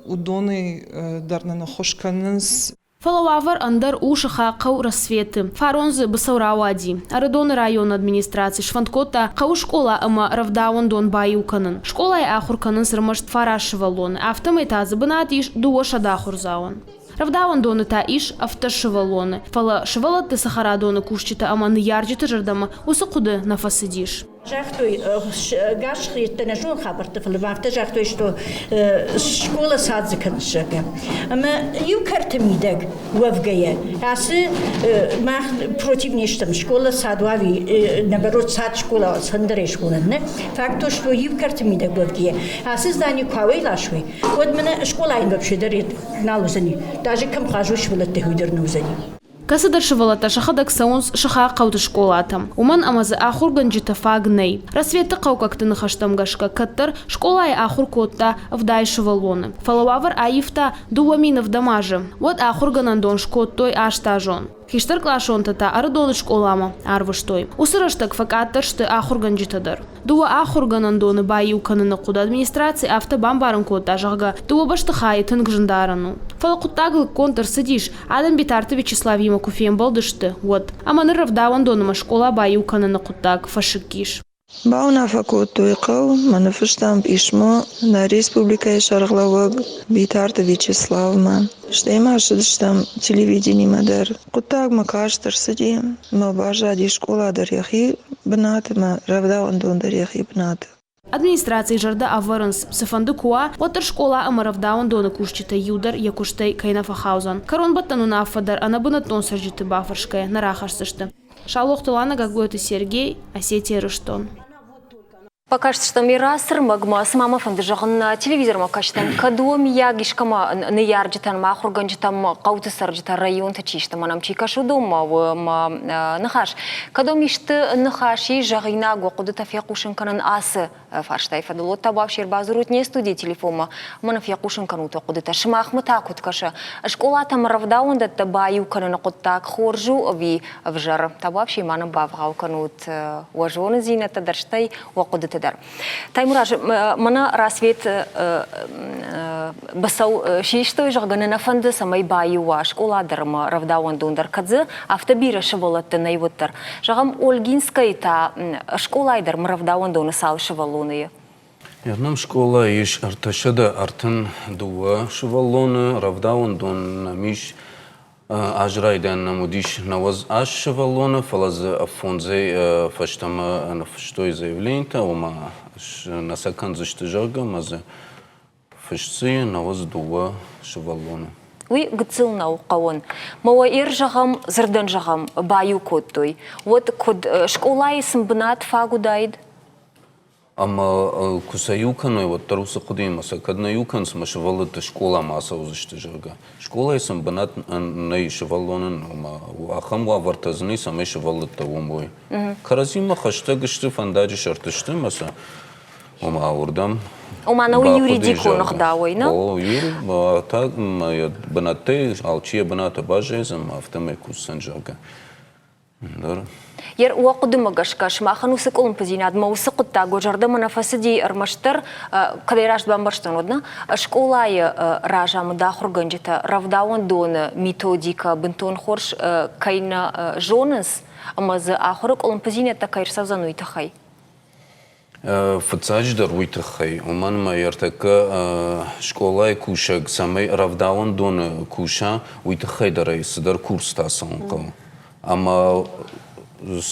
Speaker 9: уыдонӕй дӕр нын ӕххуыс кӕнынц.
Speaker 7: Фӕлӕ уавӕр ӕндӕр у сыхаг хъӕу Рассветы. Фарон дзы быцӕу рауади. Ӕрыдоны районы администраци сфӕнд кодта хъӕуы скъола ӕмӕ рӕвдауӕндон баиу кӕнын. Скъолайы ахуыр кӕнынц ӕрмӕст фараст сывӕллоны, афтӕмӕй та дзы бынат ис 200 ахуырдзауӕн. Рӕвдауӕндоны та ис 17 сывӕллоны, фӕлӕ сывӕллӕтты цӕхӕрадоны кусджытӕ ӕмӕ ныййарджыты зӕрдӕмӕ уыцы хъуыды нӕ фӕцыдис.
Speaker 10: Загътой, гас хъедтӕ нӕ зон хабӕртты, фӕлӕ афтӕ загътой, что скъола садзы кӕныс, зӕгъгӕ. Ӕмӕ иу кӕрты мидӕг уӕвгӕйӕ, ацы мах против не стӕм, скъола сад уави, наоборот, сад скъола сӕндӕрӕй скъола, не? Факт то, что иу кӕрты мидӕг уӕвгӕйӕ, ацы здание куы ауӕйласой, уӕд мӕнӕ скъолайы вообще дӕр нал уыдзӕни, даже кӕм хъазой сывӕллӕттӕ, уый дӕр нӕ уыдзӕни.
Speaker 7: Кӕцыдӕр сывӕллӕттӕ сӕхӕдӕг цӕуынц сыхаг хъӕуты скъолатӕм, уымӕн ӕмӕ дзы ахуыргӕнджытӕ фаг нӕй. Рассветы хъӕуккӕгты ныхӕстӕм гӕсгӕ, кӕддӕр скъолайы ахуыр кодта 70 сывӕллоны, фӕлӕ уавӕр аивта 2007 азы. Уӕд ахуыргӕнӕндон скодтой астазон. Хистӕркъласонтӕ та Ӕрыдоны скъоламӕ арвыстой. Уыцы рӕстӕг фӕкъаддӕр сты ахуыргӕнджытӕ дӕр. Дыууӕ ахуыргӕнӕндоны баиу кӕныны хъуыды администраци афтӕ бамбарын кодта, зӕгъгӕ, дыууӕ бӕстыхайы тынг зындарӕн у. Фӕлӕ хъуыддаг лыггонд ӕрцыдис, адӕм Битарты Вячеславимӕ куы фембӕлдысты, уӕд. Ӕмӕ ныр рӕвдауӕндонмӕ скъола баиу кӕныны хъуыддаг фӕсыкк ис.
Speaker 11: Бауынаффӕ кодтой хъӕу ӕмӕ ныффыстам писмо нӕ республикӕйы сӕргълӕууӕг Битарты Вячеславмӕ. Стӕй ма ссыдыстӕм телевиденимӕ дӕр. Хъуыддагмӕ каст ӕрцыди ӕмӕ баззади скъола дӕр йӕхи бынаты ӕмӕ рӕвдауӕндон дӕр йӕхи бынаты.
Speaker 7: Администрацийы зӕрдӕ ӕвӕрынц, цыфӕнды куы уа, уӕддӕр скъола ӕмӕ рӕвдауӕндоны кусджытӕй иу дӕр йӕ куыстӕй кӕй нӕ фӕхаудзӕн. Кӕронбӕттӕн уынаффӕ дӕр ӕнӕбынӕттон цӕрджыты бафӕрсгӕйӕ нӕ рахӕсдзысты. Саулохты Лана, Гаглойты Сергей, Осетия, Ирыстон.
Speaker 1: Бакастыстӕм Ирасырмӕгмӕ, цыма мӕ фӕнды зӕгъын, телевизормӕ кастӕн, кӕд уӕ миййаг искӕмӕ ныййарджытӕн, мӕ ахуыргӕнджытӕм, хъӕуты цӕрджытӕ, районты чи сты, мӕнӕм чи кӕсы, уыдонмӕ у мӕ ныхас. Кӕд уӕм исты ныхас ис, зӕгъинаг уӕ хъуыдытӕ фехъусын кӕнын ацы фарстайы фӕдыл, уӕд та бафсер бадзурут не студийы телефонмӕ, мӕнӕ фехъусын кӕнут уӕ хъуыдытӕ. Сымахмӕ та куыд кӕсы, скъолатӕм рӕвдауӕндӕттӕ баиу кӕныны хъуыддаг хорз у ӕви ӕвзӕр? Табуафси ма нын бавгъау кӕнут уӕ зонындзинӕдтӕ дӕр, стӕй уӕ хъуыдыты дӕр. Таймураз, мӕнӕ Рассвет быцӕу систой, зӕгъгӕ, нӕ фӕнды, цӕмӕй баиу уа скъола дӕр ӕмӕ рӕвдауӕндон дӕр, кӕд дзы афтӕ бирӕ сывӕллӕттӕ нӕй, уӕддӕр. Зӕгъӕм, Ольгинскӕйы та скъолайы дӕр ӕмӕ рӕвдауӕндоны цал сывӕллоны и?
Speaker 3: Нӕм скъолайы ис 332 сывӕллоны, рӕвдауӕндон нӕм ис Аз райдиан нӕм уыдис 98 сывӕллоны, фӕлӕ дзы фондзӕй фӕстӕмӕ ныффыстой заявлениетӕ, ома нӕ сӕ кӕндзысты, зӕгъгӕ, ӕмӕ дзы фыст цы 92 сывӕллоны.
Speaker 1: Уый гыццыл нӕу хъӕуӕн. Мӕ уӕ ир зӕгъӕм, дзырдӕн зӕгъӕм, баиу кодтой. Уӕд куыд скъолайы сын бынат фаг уыдаид?
Speaker 3: Ӕмӕ куы сӕ иу кӕной, уӕддӕр уыцы хъуыдыимӕ сӕ кӕд нӕ иу кӕнынц, ӕмӕ сывӕллӕттӕ скъоламӕ ацӕудзысты, зӕгъгӕ. Скъолайы сын бынат нӕй сывӕллонӕн, ома ахӕм уавӕртӕ дзы нӕй, цӕмӕй сывӕллӕттӕ уым уой. Кӕрӕдзимӕ хӕстӕг сты, фӕндаджы сӕрты сты ӕмӕ сӕ ома уырдӕм
Speaker 1: Ома нӕу юридикон ӕгъдауӕй, нӕ?
Speaker 3: О, та бынӕттӕй алчи йӕ бынаты баззайдзӕн, афтӕмӕй кусдзӕн, зӕгъгӕ.
Speaker 1: Йе уӕ хъуыдымӕ гӕсгӕ, сымахӕн уыцы къуылымпыдзинадмӕ, уыцы хъуыддаг уӕ зӕрдӕмӕ нӕ фӕцыди ӕрмӕстдӕр, кӕд ӕй раст бамбӕрстон, уӕд нӕ, скъолайы разамынд ахуыргӕнджытӕ рӕвдауӕндоны методикӕ бынтон хорз кӕй нӕ зонынц ӕмӕ дзы ахуыры къуылымпыдзинӕдтӕ кӕй ӕрцӕудзӕн, уый тыххӕй?
Speaker 3: Фыццаджыдӕр уый тыххӕй, уымӕн ӕмӕ ӕртӕккӕ скъолайы кусӕг цӕмӕй рӕвдауӕндоны куса, уый тыххӕй дӕр ӕй цыдӕр курстӕ ацӕуын хъӕуы. Ӕмӕ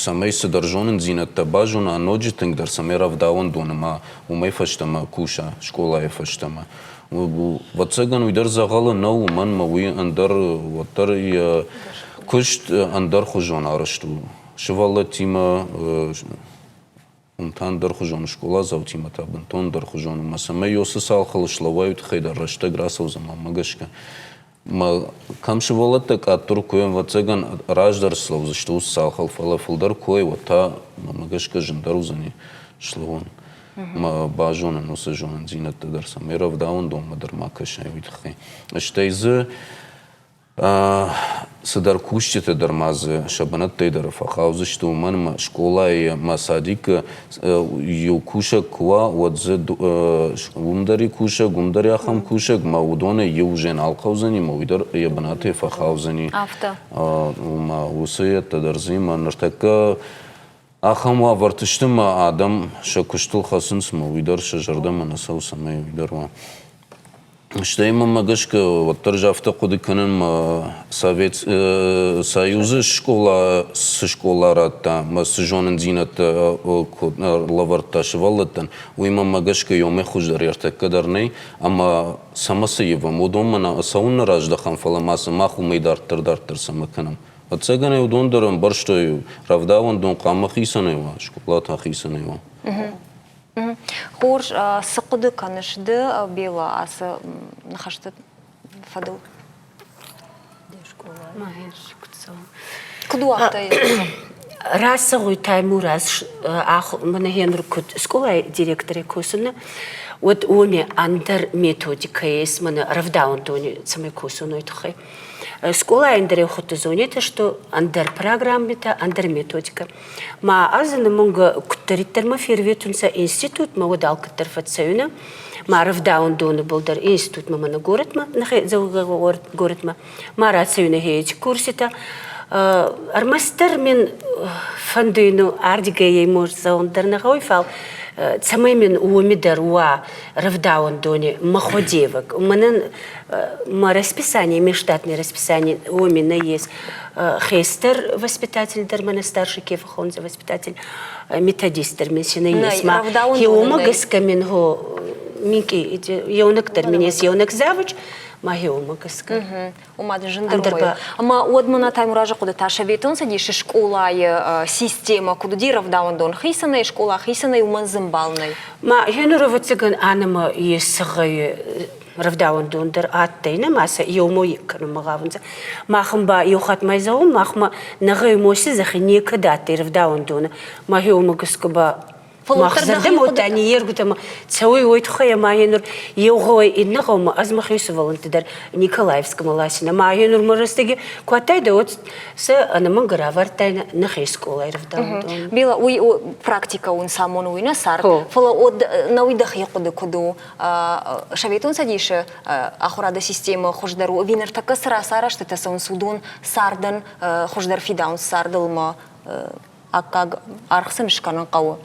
Speaker 3: цӕмӕй цыдӕр зонындзинӕдтӕ базона ноджы тынгдӕр, цӕмӕй рӕвдауӕндоны ма уымӕй фӕстӕмӕ куса, скъолайы фӕстӕмӕ. Ӕвӕццӕгӕн, уый дӕр дзӕгъӕлы нӕу, уымӕн ӕмӕ уый ӕндӕр, уӕддӕр йӕ куыст ӕндӕрхуызон арӕзт у. Сывӕллӕттимӕ Уым та ӕндӕрхуызон скъоладзаутимӕ та бынтон ӕндӕрхуызон ӕмӕ цӕмӕй уыцы цалхыл слӕууай, уый тыххӕй дӕр рӕстӕг рацӕудзӕн мӕнмӕ гӕсгӕ. Мӕ кӕм сывӕллӕттӕ къаддӕр куы уой, ӕвӕццӕгӕн, раздӕр слӕудзысты уыцы цалхыл, фӕлӕ фылдӕр куы уой, уӕд та мӕнмӕ гӕсгӕ зындӕр уыдзӕни слӕууын. Мӕ базонын уыцы зонындзинӕдтӕ дӕр, цӕмӕй рӕвдауӕндонмӕ дӕр ма кӕсай, уый тыххӕй. Стӕй дзы Цыдӕр кусджытӕ дӕр ма дзы сӕ бынӕттӕй дӕр фӕхаудзысты, уымӕн ӕмӕ скъолайы ӕмӕ садикы иу кусӕг куы уа, уӕд дзы уым дӕр и кусӕг, уым дӕр ахӕм кусӕг, ӕмӕ уыдонӕй иу уже нал хъӕудзӕни, ӕмӕ уый дӕр йӕ бынатӕй фӕхаудзӕни.
Speaker 1: Афтӕ.
Speaker 3: Уымӕ уыцы йедтӕ дӕр дзы ӕмӕ ныртӕккӕ ахӕм уавӕрты сты ӕмӕ адӕм сӕ куыстыл хӕцынц, ӕмӕ уый дӕр сӕ зӕрдӕмӕ нӕ цӕуы, цӕмӕй уый дӕр уа. Стӕй мӕнмӕ гӕсгӕ уӕддӕр ӕз афтӕ хъуыды кӕнын, мӕ Совет Союзы скъола цы скъола радта, мӕ цы зонындзинӕдтӕ лӕвӕрдта сывӕллӕттӕн, уый мӕнмӕ гӕсгӕ ёмӕ хуыздӕр ӕртӕккӕ дӕр нӕй, ӕмӕ цӕмӕ цы ивӕм, уыдонмӕ нӕ цӕуыннӕ раздӕхӕм, фӕлӕ ма цы мах уымӕй дарддӕр дарддӕр цӕмӕ кӕнӕм. Ӕцӕгӕн ӕй уыдон дӕр ӕмбӕрстой, рӕвдауӕндон хъуамӕ хицӕнӕй уа, скъола та хицӕнӕй уа.
Speaker 1: Хорз, цы хъуыды кӕныс ды, Бела, ацы ныхӕсты фӕдыл? Куыд у афтӕ?
Speaker 4: Рацӕгъуй Таймураз мӕнӕ гъенур куд скъолай директорӕй косун, уӕд уоми ӕндӕр методикӕ ес мӕнӕ рӕвдауӕндони цӕмӕй косун, уой туххӕй. Скъолай ӕндӕр еухатт зонетӕ, что ӕндӕр программитӕ, ӕндӕр методикӕ. Ма ӕз ӕнӕмӕнгӕ куддӕриддӕр мӕ ферветунцӕ институтмӕ, уӕд алкӕддӕр фӕццӕуинӕ. Ма рӕвдауӕндони был дӕр институтмӕ мӕнӕ горӕтмӕ, нӕхе Дзӕуӕгигъӕуи горӕтмӕ. Ма рацӕуинӕ еци курситӕ. Ӕрмӕстдӕр мин фӕндуй ну ардигӕй цӕун дӕр нӕ гъӕуй, фал цӕмӕй мин уоми дӕр уа рӕвдауӕндони мӕхуӕдевӕг. Мӕнӕн мӕ расписание, межштатное расписание уоми нӕййес. Хестӕр воспитатель дӕр мӕнӕ старший ке фӕххонунцӕ воспитатель, методист дӕр мин си нӕййес. Ма хеуомӕ гӕсгӕ мин хо минкъий еунӕг дӕр мин ес еунӕг завуч, ма хеуомӕ гӕсгӕ.
Speaker 1: Ома дын зындӕр у. Ӕмӕ уӕд мӕнӕ Таймуразы хъуыды та Советон Цӕдисы скъолайы системӕ куыд уыди рӕвдауӕндон хицӕнӕй, скъола хицӕнӕй, уымӕн дзы ӕмбал нӕй.
Speaker 4: Ма гъенур ӕвӕццӕгӕн ӕнӕмӕ есгъӕй рӕвдауӕндон дӕр адтӕй, нӕ ма сӕ еумӕ кӕнунмӕ гъавунцӕ. Махӕн ба еу хатт ма зӕгъун, махмӕ нӕ гъӕумоси зӕхи некӕд адтӕй рӕвдауӕндонӕ. Ма гъеумӕ гӕсгӕ ба мах зӕрдӕмӕ уодта ниййергутӕмӕ цӕуй уой туххӕй ӕма гъенур еу гъӕуӕй иннӕ гъӕумӕ ӕз мӕхе сувӕллӕнтти дӕр Николаевскмӕ ласинӕ. Ма гъенур мӕ рӕстӕги ку адтайдӕ, уӕд сӕ ӕнӕмӕнгӕ равардтайнӕ нӕхе скъолай рӕвдауӕндон.
Speaker 1: Бела, уый практикӕ уын самоны уый нӕ цард, фӕлӕ уӕд нӕуый дӕхи хъуыды куыд у? Советон Цӕдисы ахуырады системӕ хуыздӕр у ӕви ныртӕккӕ цы рацарӕзтытӕ цӕуынц, уыдон цардӕн хуыздӕр фидауынц цардыл ӕмӕ аккаг аргъ сын скӕнын хъӕуы?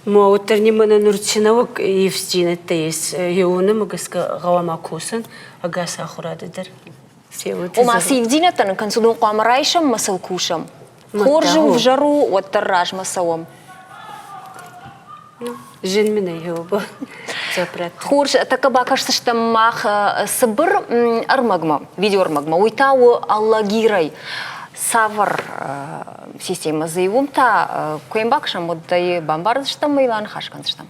Speaker 4: Ма уӕддӕр нимӕнӕ нур ци нӕуӕг ивддзийнӕдтӕ ес, еуонӕмӕ гӕсгӕ гъӕуама косӕн ӕгас ахурадӕ дӕр.
Speaker 1: Ома цы ивддзинӕдтӕ нын кӕнынц, уыдон хъуамӕ райсӕм ӕмӕ сыл кусӕм. Хорз у, ӕвзӕр у, уӕддӕр размӕ цӕуӕм.
Speaker 4: Зын мын ӕй у
Speaker 1: Хорз, тӕккӕ бакӕсдзыстӕм мах цыбыр ӕрмӕгмӕ, видеоӕрмӕгмӕ. Уый та у Алагирӕй. Цавӕр системӕ дзы и, уым та куы йӕм бакӕсӕм, уӕд ӕй бамбардзыстӕм ӕмӕ йыл аныхас кӕндзыстӕм.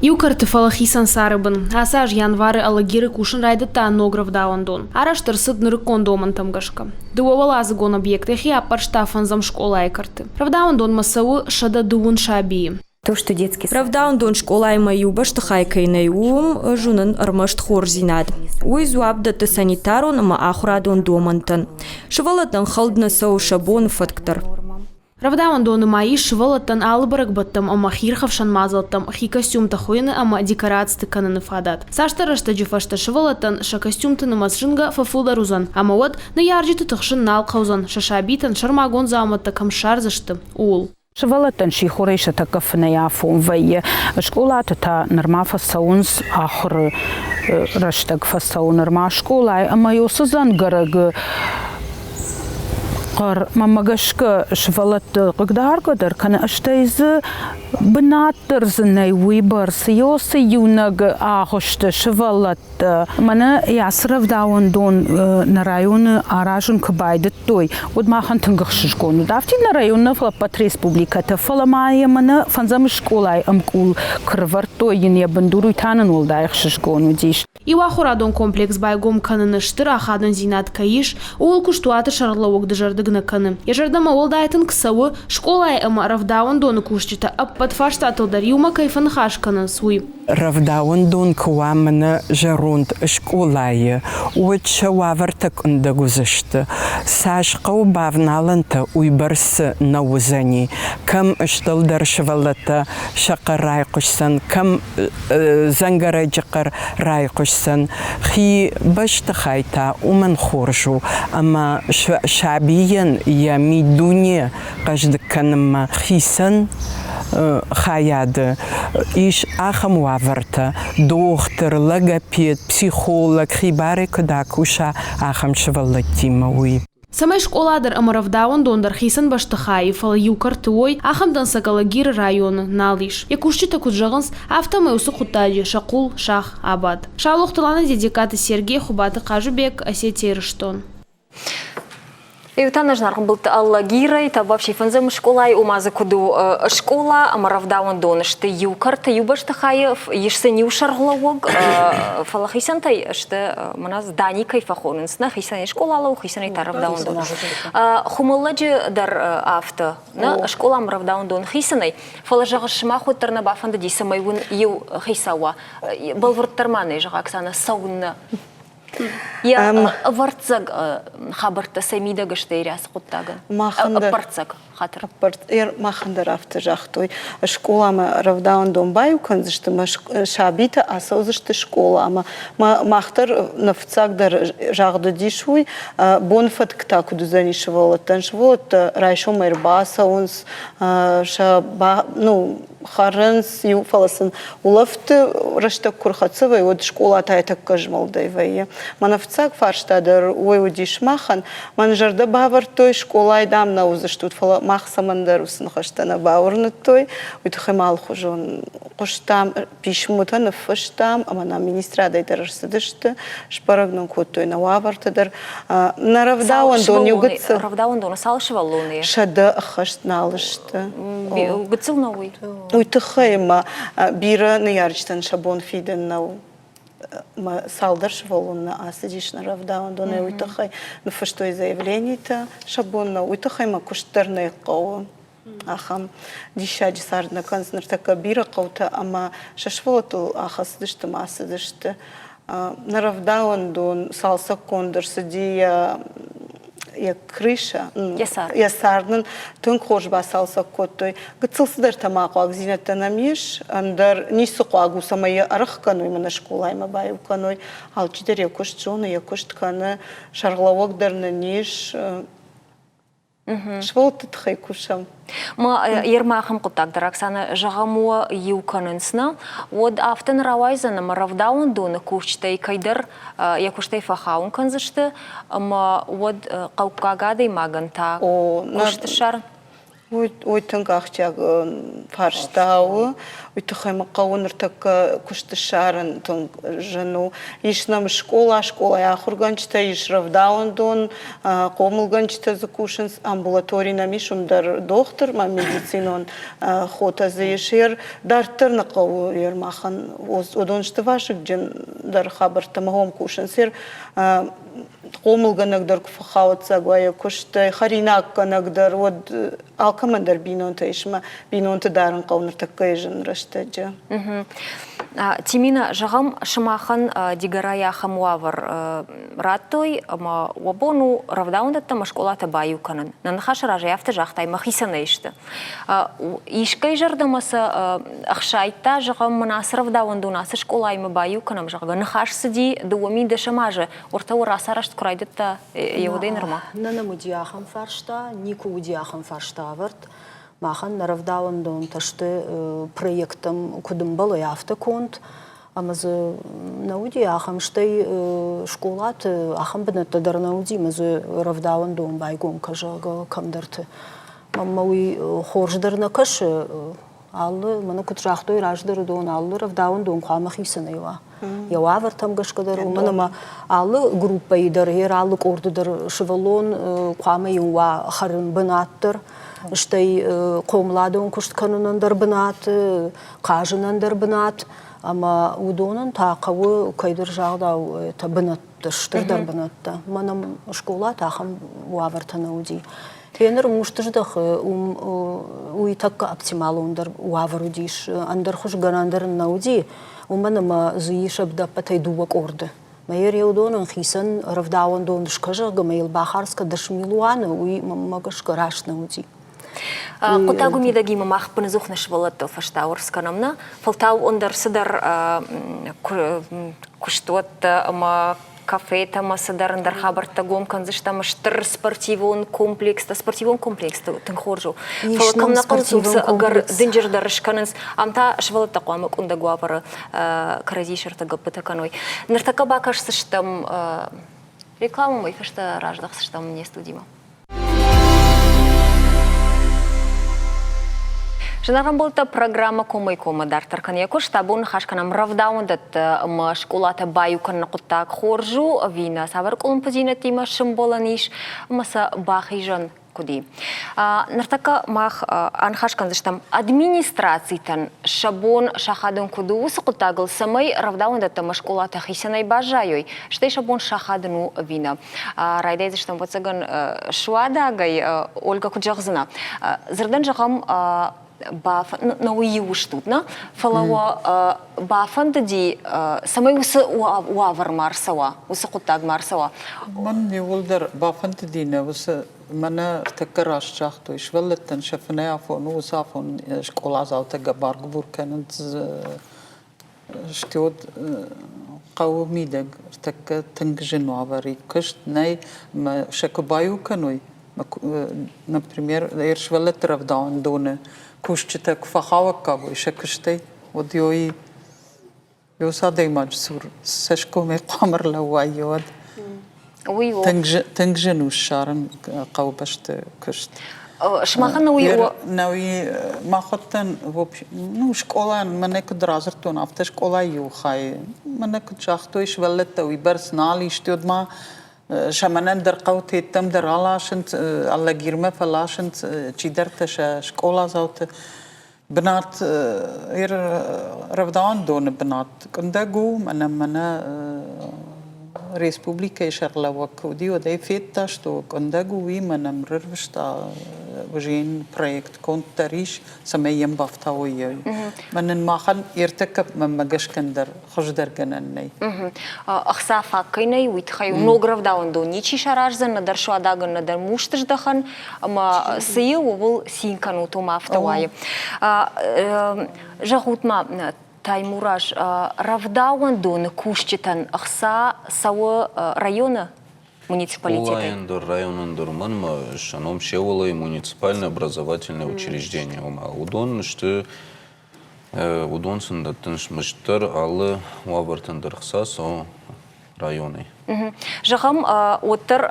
Speaker 7: Иу кӕрты фӕлӕ хицӕн цары бын. Ацы аз январы Алагиры кусын райдыдта ног рӕвдауӕндон. Арӕзт ӕрцыд нырыккон домӕнтӕм гӕсгӕ. Дыууӕуӕладзыгон объект йӕхи аппӕрста фӕндзӕм скъолайы кӕрты. Рӕвдауӕндонмӕ цӕуы 130 сабийы.
Speaker 12: Рӕвдауӕндон скъолаимӕ иу бӕстыхай кӕй нӕй, уым ӕз уынын ӕрмӕст хорздзинад. Уый дзуапп дӕтты санитарон ӕмӕ ахуырадон домӕнтӕн. Сывӕллӕттӕн хӕлд нӕ цӕуы сӕ боны фӕтк дӕр.
Speaker 7: Рӕвдауӕндоны ма ис сывӕллӕттӕн алы бӕрӕгбӕттӕм ӕмӕ хиирхӕфсӕн мадзӕлттӕм хи костюмтӕ хуыйыны ӕмӕ декорациты кӕныны фадат. Цасдӕр рӕстӕджы фӕстӕ сывӕллӕттӕн сӕ костюмты нымӕц зынгӕ фӕфылдӕр уыдзӕн, ӕмӕ уӕд ныййарджыты тыхсын нал хъӕудзӕн, сӕ сабитӕн сӕрмагонд дзаумӕттӕ кӕм ссардзысты, ууыл.
Speaker 13: Сывӕллӕттӕн сихорӕй сӕ тӕккӕ фынӕй афон вӕййы. Скъолаты та нырма фӕцӕуынц ахуыры рӕстӕг фӕцӕуы нырма скъолайы ӕмӕ уыцы дзӕнгӕрӕгы хъӕр мӕнмӕ гӕсгӕ сывӕллӕтты хъыгдаргӕ дӕр кӕны, стӕй дзы бынат дӕр дзы нӕй уыйбӕрц. Ёсы иунӕг агъуысты сывӕллӕттӕ. Мӕнӕ ацы рӕвдауӕндон нӕ районы аразын куы байдыдтой, уӕд махӕн тынг ӕхсызгон уыд. Афтид нӕ район нӕ, фӕлӕ ӕппӕт республикӕтӕ, фӕлӕ ма йӕ мӕнӕ фӕндзӕм скъолайы ӕмкъул куы рывӕрдтой йын йӕ бындур, уый та нын уӕлдай ӕхсызгон уыдис.
Speaker 7: Иу ахуырадон комплекс байгом кӕныны стыр ахадындзинад кӕй ис, ууыл куыстуаты сӕргълӕууӕг дызӕрдыг нӕ кӕны. Йӕ зӕрдӕмӕ уӕлдай тынг цӕуы, скъолайы ӕмӕ рӕвдауӕндоны кусджытӕ ӕппӕт фарстатыл дӕр иумӕ кӕй фӕныхас кӕнынц, уый.
Speaker 14: Рӕвдауӕндон куы уа мӕнӕ зӕронд скъолайы, уӕд сӕ уавӕртӕ къуындӕг уыдзысты. Цас хъӕуы бавналӕнтӕ, уыйбӕрц нӕ уыдзӕни. Кӕм стылдӕр сывӕллӕттӕ сӕ хъӕр райхъуысдзӕн, кӕм дзӕнгӕрӕджы хъӕр райхъуысдзӕн. Хи бӕстыхай та уымӕн хорз у, ӕмӕ сабийӕн йӕ миддуне хъӕздыг кӕнынмӕ хицӕн хайады ис ахӕм уавӕртӕ: дохтыр, логопед, психолог хибарӕй куыд акуса, ахӕм сывӕллӕттимӕ, уый.
Speaker 7: Цӕмӕй скъола дӕр ӕмӕ рӕвдауӕндон дӕр хицӕн бӕстыхайы, фӕлӕ иу кӕрты уой, ахӕм дӕнцӕг Алагиры районы нал ис. Йӕ кусджытӕ куыд зӕгъынц, афтӕмӕй уыцы хъуыддаджы сӕ хъул сах абад. Саулохты Лана, Дедегкаты Сергей, Хуыбаты Хъазыбег, Осетия, Ирыстон.
Speaker 1: Иу та нӕ зынаргъ ӕмбӕлтты Алагирӕй, Табафси фӕндзӕм скъолайы, ома дзы куыд у скъола ӕмӕ рӕвдауӕндон сты иу кӕрты, иу бӕстыхайы, ис сын иу сӕргълӕууӕг, фӕлӕ хицӕнтӕй сты, мӕнӕ здани кӕй фӕхонынц, нӕ хицӕнӕй скъола лӕууы, хицӕнӕй та рӕвдауӕндон. Хуымӕллӕджы дӕр афтӕ, нӕ скъола ӕмӕ рӕвдауӕндон хицӕнӕй, фӕлӕ зӕгъыс, сымах уӕддӕр нӕ бафӕндыди, цӕмӕй уын иу хицау уа. Бӕлвырддӕр ма нӕ зӕгъ, Оксана, цӕуыннӕ? Йӕ ӕвӕрццаг хабӕрттӕ сӕ мидӕг сты ирӕцы хъуыддагӕн. Ӕппӕрццаг хатыр.
Speaker 6: Махӕн дӕр афтӕ загътой. Скъоламӕ рӕвдауӕндон баиу кӕндзысты мӕ сабитӕ ацӕудзысты скъоламӕ. Мах дӕр нӕ фыццаг дӕр загъд уыдис уый, бон фӕтк та куыд уыдзӕни сывӕллӕттӕн. Сывӕллӕттӕ райсомӕй ӕрбацӕуынц, сӕ ну, хӕрынц, иу, фӕлӕ сын улӕфты рӕстӕг куы рхӕццӕ вӕййы, уӕд скъолатӕй тӕккӕ змӕлдӕй вӕййы. Мӕнӕ фыццаг фарста дӕр уый уыдис махӕн. Мӕн зӕрдӕ бавӕрдтой, скъолайы, дам, нӕ уыдзыстут, фӕлӕ мах цӕмӕндӕр уыцы ныхӕстӕ нӕ бауырныдтой. Уый тыххӕй ма алыхуызон хъуыстам, писмотӕ ныффыстам ӕмӕ нӕм министрадӕй дӕр ӕрцыдысты, сбӕрӕг нын кодтой нӕ уавӕртӕ дӕр. Нӕ рӕвдауӕндон иу гыццыл.
Speaker 1: Рӕвдауӕндоны цал сывӕллоны?
Speaker 6: 160 нал сты.
Speaker 1: Гыццыл нӕу уый?
Speaker 6: Уый тыххӕй ма бирӕ ныййарджытӕн сӕ бон фидын нӕу. Мӕ цалдӕр сывӕллон нӕ ацыдис нӕ рӕвдауӕндонӕй, уый тыххӕй ныффыстой заявленитӕ, сӕ бон нӕу. Уый тыххӕй мӕ куыст дӕр нӕ хъӕуы. Ахӕм диссаджы цард нӕ кӕнынц ныртӕккӕ бирӕ хъӕутӕ ӕмӕ сӕ сывӕллӕттыл ахӕцыдысты ӕмӕ ацыдысты. Нӕ рӕвдауӕндон цалцӕггонд ӕрцыди йӕ йӕ крыша, йӕ цард нын тынг хорз бацалцӕг кодтой. Гыццыл цыдӕртӕ ма хъуагдзинӕдтӕ нӕм ис, ӕндӕр ницы хъуаг у, цӕмӕй йӕ ӕрӕхгӕной мӕнӕ скъолаимӕ баиу кӕной. Алчидӕр йӕ куыст зоны, йӕ куыст кӕны, сӕргълӕууӕг дӕр нын ис. Сывӕллӕтты тыххӕй кусӕм.
Speaker 1: Ма ермӕ ахӕм хъуыддаг дӕр, Оксана, зӕгъӕм, уӕ иу кӕнынц, нӕ? Уӕд афтӕ нӕ рауайдзӕн, ӕмӕ рӕвдауӕндоны кусджытӕй кӕйдӕр йӕ куыстӕй фӕхауын кӕндзысты, ӕмӕ уӕд хъӕуккаг адӕймагӕн та куыст ссарын?
Speaker 6: Уый тынг ахсджиаг фарста у. Уый тыххӕй мӕ хъӕуы ныртӕккӕ куыст ссарын тынг зын у. Ис нӕм скъола, скъолайы ахуыргӕнджытӕ, ис рӕвдауӕндон, хъомылгӕнджытӕ дзы кусынц, амбулатори нӕм ис, уым дӕр дохтыр ма медицинон хотӕ дзы ис. Ер дарддӕр нӕ хъӕуы ер махӕн уыдон сты вазыгджындӕр хабӕрттӕ ӕмӕ уым кусынц. Ер хъомылгӕнӕг дӕр куы фӕхауӕццаг уа йӕ куыстӕй, хӕринаггӕнӕг дӕр, уӕд алкӕмӕн дӕр бинонтӕ ис ӕмӕ бинонты дарын хъӕуы ныртӕккӕйы зын рӕстӕджы.
Speaker 1: Тимина, зӕгъӕм, сымахӕн Дигорайы ахӕм уавӕр радтой, ӕмӕ уӕ бон у рӕвдауӕндӕттӕ ӕмӕ скъолатӕ баиу кӕнын. Нӕ ныхасы разӕй афтӕ загътай, мӕхицӕн ӕй сты. Искӕй зӕрдӕмӕ сӕ ӕхсайдта, зӕгъӕм, мын ацы рӕвдауӕндон ацы скъолаимӕ баиу кӕнӕм, зӕгъгӕ, ныхас цыди 2010 азы Уӕртӕ уӕ рацарӕзт куы райдыдта, еудӕй нырма?
Speaker 2: Нӕ нӕм уыди ахӕм фарста, никуы уыди ахӕм фарста ӕвӕрд. Махӕн нӕ рӕвдауӕндонтӕ сты проекттӕм куыд ӕмбӕлы, афтӕ конд. Ӕмӕ дзы нӕ уыди ахӕм, стӕй скъолаты ахӕм бынӕттӕ дӕр нӕ уыди, ӕмӕ дзы рӕвдауӕндон байгом кӕ, зӕгъгӕ, кӕмдӕрты. Мӕнмӕ уый хорз дӕр нӕ кӕсы, Алы, мӕнӕ куыд загътой раздӕры дон, алы рӕвдауӕндон хъуамӕ хицӕнӕй уа. Йӕ уавӕртӕм гӕсгӕ дӕр, уымӕн ӕмӕ алы группӕйы дӕр, йе алы къорды дӕр сывӕллон хъуамӕ иу уа хӕрын бынат дӕр, стӕй хъомыладон куыст кӕнынӕн дӕр бынат, хъазынӕн дӕр бынат, ӕмӕ уыдонӕн та хъӕуы кӕйдӕр загъдау бынӕттӕ, стырдӕр бынӕттӕ. Мӕнӕ скъолаты ахӕм уавӕртӕ нӕ уыди. Тренер Мустыздӕхы уым уый тӕккӕ оптималондӕр уавӕр уыдис, ӕндӕр хуызгӕнӕн дӕр ын нӕ уыди, уымӕн ӕмӕ дзы ис ӕдӕппӕтӕй дыууӕ къорды. Мӕ уыдонӕн хицӕн рӕвдауӕндон скӕ, ӕмӕ йыл бахардз кӕ 10 милуаны, уый мӕнмӕ гӕсгӕ раст нӕ уыди.
Speaker 1: Хъуыддаг уый мидӕгимӕ мах быныдзух нӕ сывӕллӕттыл фӕстауӕрц кӕнӕм, нӕ? Фӕлтау ӕндӕр цыдӕр куыстуӕттӕ ӕмӕ кафетӕ ӕмӕ цыдӕр ӕндӕр хабӕрттӕ гом кӕндзыстӕм стыр спортивон комплекстӕ. Спортивон комплекс тынг хорз у. Фӕлӕ кӕм нӕ хъӕуынц, уыцы ӕгӕр дынджырдӕр скӕнынц. Ам та сывӕллӕттӕ хъуамӕ къуындӕг уавӕры кӕрӕдзи сӕрты гӕппытӕ кӕной. Ныртӕккӕ бакӕсдзыстӕм рекламӕмӕ, уый фӕстӕ раздӕхдзыстӕм не студимӕ. Зынаргъ ӕмбӕлттӕ, программӕ комӕй-коммӕ дарддӕр кӕны йӕ куыст. Абон ныхас кӕнӕм рӕвдауӕндӕтты ӕмӕ скъолатӕ баиу кӕныны хъуыддаг хорз у ӕви нӕ, цавӕр къуылымпыдзинӕдтимӕ сӕмбӕлӕн ис ӕмӕ сӕ бахизӕн куыд и. Ныртӕккӕ мах аныхас кӕндзыстӕм администрацитӕн сӕ бон сахадын куыд у уыцы хъуыддагыл, цӕмӕй рӕвдауӕндӕттӕ ӕмӕ скъолатӕ хицӕнӕй баззайой, стӕй сӕ бон сахадын у ӕви нӕ. Райдайдзыстӕм, ӕвӕццӕгӕн, суадагӕй. Ольга, куыд зӕгъдзынӕ? Дзырдӕн зӕгъӕм, нӕ уый иу стут, нӕ? Фӕлӕ уӕ бафӕндыди, цӕмӕй уыцы уавӕр ма рцӕуа, уыцы хъуыддаг ма рцӕуа?
Speaker 5: Мӕн иууылдӕр бафӕндыди нӕ уыцы мӕнӕ ӕртӕккӕ раст загътой, сывӕллӕттӕн сӕ фынӕй афон у, уыцы афон скъоладзаутӕ гӕбар-гуыбур кӕнынц Стӕй хъӕуы мидӕг ӕртӕккӕ тынг зын уавӕр и. Куыст нӕй ӕмӕ сӕ куы баиу кӕной, например, сывӕллӕтты рӕвдауӕндоны кусджытӕ куы фӕхауӕггаг уой сӕ куыстӕй, уӕд ёй уыцы адӕймаджы цур цӕсгомӕй хъуамӕ ӕрлӕууай, уӕд
Speaker 1: Уый у.
Speaker 5: Тынг зын у ссарын хъӕубӕсты куыст.
Speaker 1: Сымахӕн уый у?
Speaker 5: Нӕуи махуӕттӕн, ну, скъолайӕн мӕнӕ куыд радзырдтон, афтӕ скъолайы иу хайы. Мӕнӕ куыд загътой, сывӕллӕттӕ уыйбӕрц нал ис, уӕд ма сӕ мӕнӕн дӕр хъӕутеттӕм дӕр аласынц, Алагирмӕ фӕласынц чидӕртӕ сӕ скъоладзауты. Бынат рӕвдауӕндоны бынат къуындӕг у, мӕнӕ мӕнӕ республикӕйы сӕргълӕууӕг куы уыди, уӕд ӕй федта, что къуындӕг у, уый мӕнӕ ӕрырвыста уже проект конд дӕр ис, цӕмӕй йӕм бафтауой. Мӕнӕн махӕн ӕртӕккӕ мӕнмӕ гӕсгӕ дӕр хуыздӕр гӕнӕн нӕй.
Speaker 1: Ӕхца фаг кӕй нӕй, уый тыххӕй ног рӕвдауӕндон ничи сараздзӕн, нӕдӕр суадагӕн, нӕдӕр мустыздӕхӕн, ӕмӕ цы и, ууыл цин кӕнут, уым афтӕ уайы. Зӕгъут-ма, Таймураз, рӕвдауӕндоны кусджытӕн ӕхца цӕуы районы муниципалитетӕй?
Speaker 3: Скъолайӕн дӕр, районӕн дӕр мӕнмӕ сӕ ном Сеулайы муниципальное образовательное учреждение, ома уыдон сты Уыдон сын дӕттынц мызд дӕр, алы уавӕртӕн дӕр хца цӕуы. районӕй.
Speaker 1: Зӕгъӕм, уӕддӕр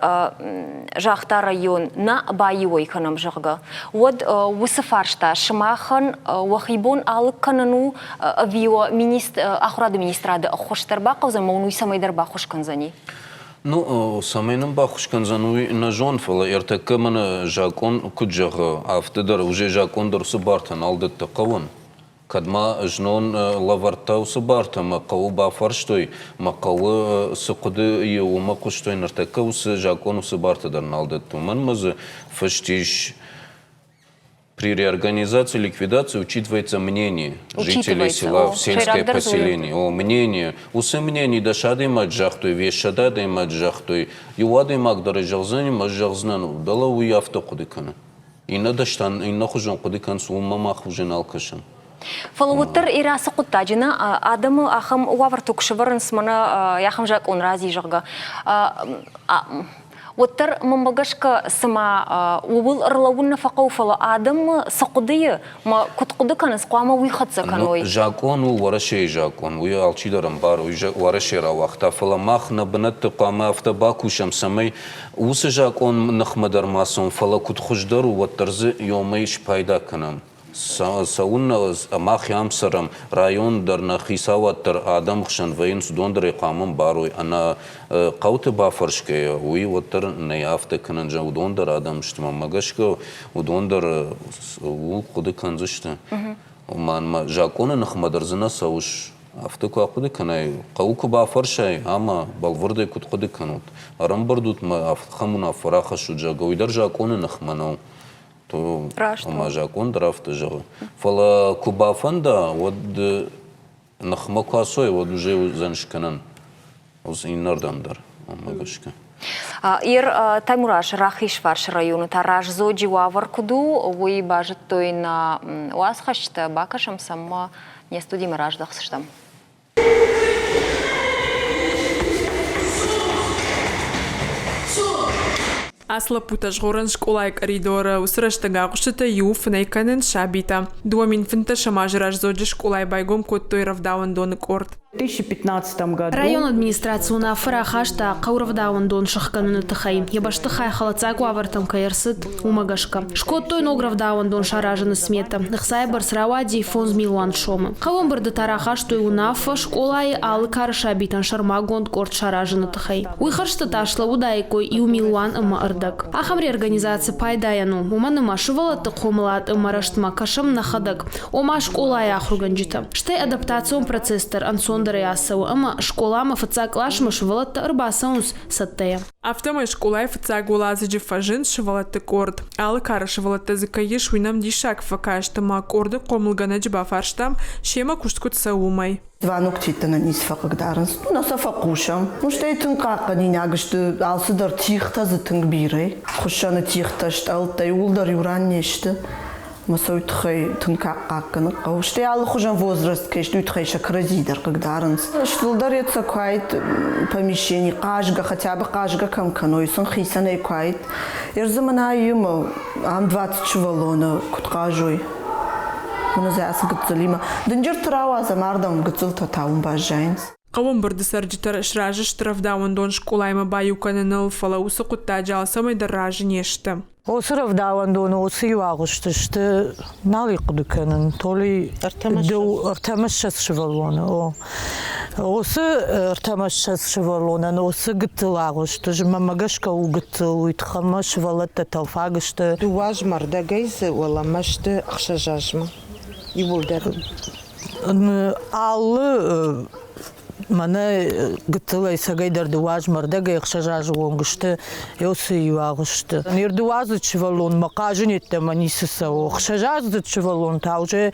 Speaker 1: загъта район, нӕ баиуӕй кӕнӕм, зӕгъгӕ, уӕд уыцы фарста сымахӕн уӕхи бон алыг кӕнын у ӕви уӕ ахуырады министрады ӕххуыс дӕр бахъӕудзӕн ӕмӕ уын уый цӕмӕйдӕр баххуыс кӕндзӕни?
Speaker 3: Ну, цӕмӕй нын баххуыс кӕндзӕн, уый нӕ зон, фӕлӕ ӕртӕккӕ мӕнӕ закъон куыд зӕгъы, афтӕ дӕр уже закъон дӕр уыцы бартӕ нал дӕтты хъӕуӕн. Кӕд ма знон лӕвӕрдта уыцы бартӕ, мӕ хъӕуы бафарстой, мӕ хъӕуы цы хъуыды и, уымӕ хъуыстой, ныртӕккӕ уыцы закъон уыцы бартӕ дӕр нал дӕтты. Уымӕн ма дзы фыст ис При реорганизации ликвидации учитывается мнение жителей села в сельское поселение. О, мнение. Уыцы мнение дӕс адӕймаджы загътой, вессӕдӕ адӕймаджы загътой. Иу адӕймаг дӕр ӕй зӕгъдзӕни, ӕз зӕгъдзынӕн, дӕлӕ уый афтӕ хъуыды кӕны. Иннӕ дӕстӕн иннӕ хуызӕн хъуыды кӕнынц, уымӕ мах уже нал кӕсӕм.
Speaker 1: Фӕлӕ уӕддӕр Ирӕ ацы хъуыддаджы нӕ адӕмы ахӕм уавӕрты куы сӕвӕрынц, мӕнӕ ахӕм закъон рази, зӕгъгӕ, уӕддӕр мӕнмӕ гӕсгӕ, цыма ууыл ӕрлӕууын нӕ фӕхъӕуы, фӕлӕ адӕмы цы хъуыдыйы мӕ куыд хъуыды кӕнынц, хъуамӕ уый хӕццӕ кӕной.
Speaker 3: Закъон у Уӕрӕсейы закъон, уый алчидӕр ӕмбары, уый Уӕрӕсе рауагъта, фӕлӕ мах нӕ бынӕтты хъуамӕ афтӕ бакусӕм, цӕмӕй уыцы закъон ныхмӕ дӕр ма цӕуӕм, фӕлӕ куыд хуыздӕр у, уӕддӕр дзы иомӕй спайда кӕнӕм. Цӕуыннӕ мах ам цӕрӕм, район дӕр нӕ хицауад дӕр адӕмы хсӕн вӕййынц, уыдон дӕр ӕй хъуамӕ ӕмбарой. Ӕнӕ хъӕуты бафӕрсгӕйӕ, уый уӕддӕр нӕй афтӕ кӕнӕн, уыдон дӕр адӕм сты. Мӕнмӕ гӕсгӕ, уыдон дӕр ууыл хъуыды кӕндзысты. Мӕнмӕ закъоны ныхмӕ дӕр дзы нӕ цӕуыс. Афтӕ куы ахъуыды кӕнай, хъӕуы куы бафӕрсай, ӕмӕ бӕлвырдӕй куыд хъуыды кӕнут, ӕрӕмбырд ут мӕ ахӕм уынаффӕ рахӕссут, зӕгъгӕ, уый дӕр закъоны ныхмӕ нӕу. То ӕмӕ закъон дӕр афтӕ зӕгъы. Фӕлӕ куы бафӕнда, уӕд ныхмӕ куы ацой, уӕд уже уыдзӕн скӕнӕн иннӕрдӕм дӕр, уымӕ гӕсгӕ.
Speaker 1: Ир Таймураз Рахизфарсы районы та раздзоджы уавӕр куыд у, уый базыдтой нӕ уацхӕсджытӕ. Бакӕсӕм сӕм ма не студимӕ раздӕхдзыстӕм.
Speaker 15: Ацы лӕппутӕ згъорынц скъолайы къӕридоры. Уыцы рӕстӕг агъуыстытӕ иуы фынӕй кӕнынц сабитӕ. 2015 азы Раздзоджы скъолайы байгом кодтой рӕвдауӕндоны къорд.
Speaker 16: 2015 году.
Speaker 7: Районы администраци уынаффӕ рахаста хъӕурӕвдауӕндон сыхгӕныны тыххӕй, йӕ бӕстыхай хӕлӕццаг уавӕртӕм кӕй ӕрцыд, уымӕ гӕсгӕ. Скодтой ног рӕвдауӕндон саразыны сметӕ. Ӕхцайы бӕрц рауади 5 милуан сомы. Хъӕуӕмбырды та рахастой уынаффӕ скъолайы алы кары сабитӕн сӕрмагонд къорд саразыны тыххӕй. Уый хӕрзты та слӕууыдаиккой иу милуан ӕмӕ ӕрдӕг. Ахӕм реорганизаци пайдайӕн у, уымӕн ӕмӕ сывӕллӕтты хъомылад ӕмӕ рӕзтмӕ кӕсӕм нӕхӕдӕг, ома скъолайы ахуыргӕнджытӕ. Стӕй адаптацион процесс дӕр ӕнцондӕрӕй ацӕуы ӕмӕ скъоламӕ фыццаг къласмӕ сывӕллӕттӕ ӕрбацӕуынц цӕттӕйӕ.
Speaker 15: Афтӕмӕй скъолайы фыццаг уӕладзыджы фӕзынд сывӕллӕтты къорд. Алы кары сывӕллӕттӕ дзы кӕй ис, уый нӕм диссаг фӕкаст ӕмӕ къорды хъомылгӕнӕджы бафарстам, семӕ куыст куыд цӕуы, уымӕй.
Speaker 17: Званоктитӕ нӕ ницы фӕхъыгдарынц, нӕ сӕ фӕхъусӕм. Ну, стӕй тынг хъахъхъӕнинаг сты, алцыдӕр тигътӕ дзы тынг бирӕ. Хуыссӕны тигътӕ, стъӕлттӕ иууылдӕр иу ран не сты. Мӕ сӕ уый тыххӕй тынг хъахъхъӕнын хъӕуы. Стӕй алыхуызӕн возраст кӕй сты, уый тыххӕй сӕ кӕрӕдзийы дӕр хъыгдарынц. Стылдӕр йӕ сӕ куы уаид помещени, хъазгӕ, хотя бы хъазгӕ кӕм кӕной, сын хицӕнӕй куы уаид. Ӕрдзы мын ай ам 20 сывӕллоны куыд хъазой. Мын дзы ацы гыццылимӕ. Дынджырты рауадзӕм ардӕм, гыццылтӕ та уым баззайынц.
Speaker 15: Хъӕуӕмбырды цӕрджытӕ сразы сты рӕвдауӕндон скъолаимӕ баиу кӕныныл, фӕлӕ уыцы хъуыддаджы алцӕмӕй дӕр разы не сты.
Speaker 16: Уыцы рӕвдауӕндоны уыцы иу агъуысты сты, нал ӕй хъуыды кӕнын, то ли 23 сывӕллоны. О. Уыцы 23 сывӕллонӕн уыцы гыццыл агъуысты, мӕнмӕ гӕсгӕ у гыццыл, уый тыххӕй мӕ сывӕллӕттӕ тӕлфаг сты.
Speaker 18: Дыууӕ азмӕ рдӕгӕй дзы уӕлӕмӕ сты ӕхсӕз азмӕ иууылдӕр.
Speaker 16: Алы Мӕнӕ гыццылӕй цӕгӕйдӕр дыууӕ азмӕ рдӕгӕй ӕхсӕз азы онг сты, еуцы иу агъуысты. Ныр дыууӕдзыд сывӕллонмӕ хъазын йеддӕмӕ ницы цӕуы. Ӕхсӕзаздзыд сывӕллон та уже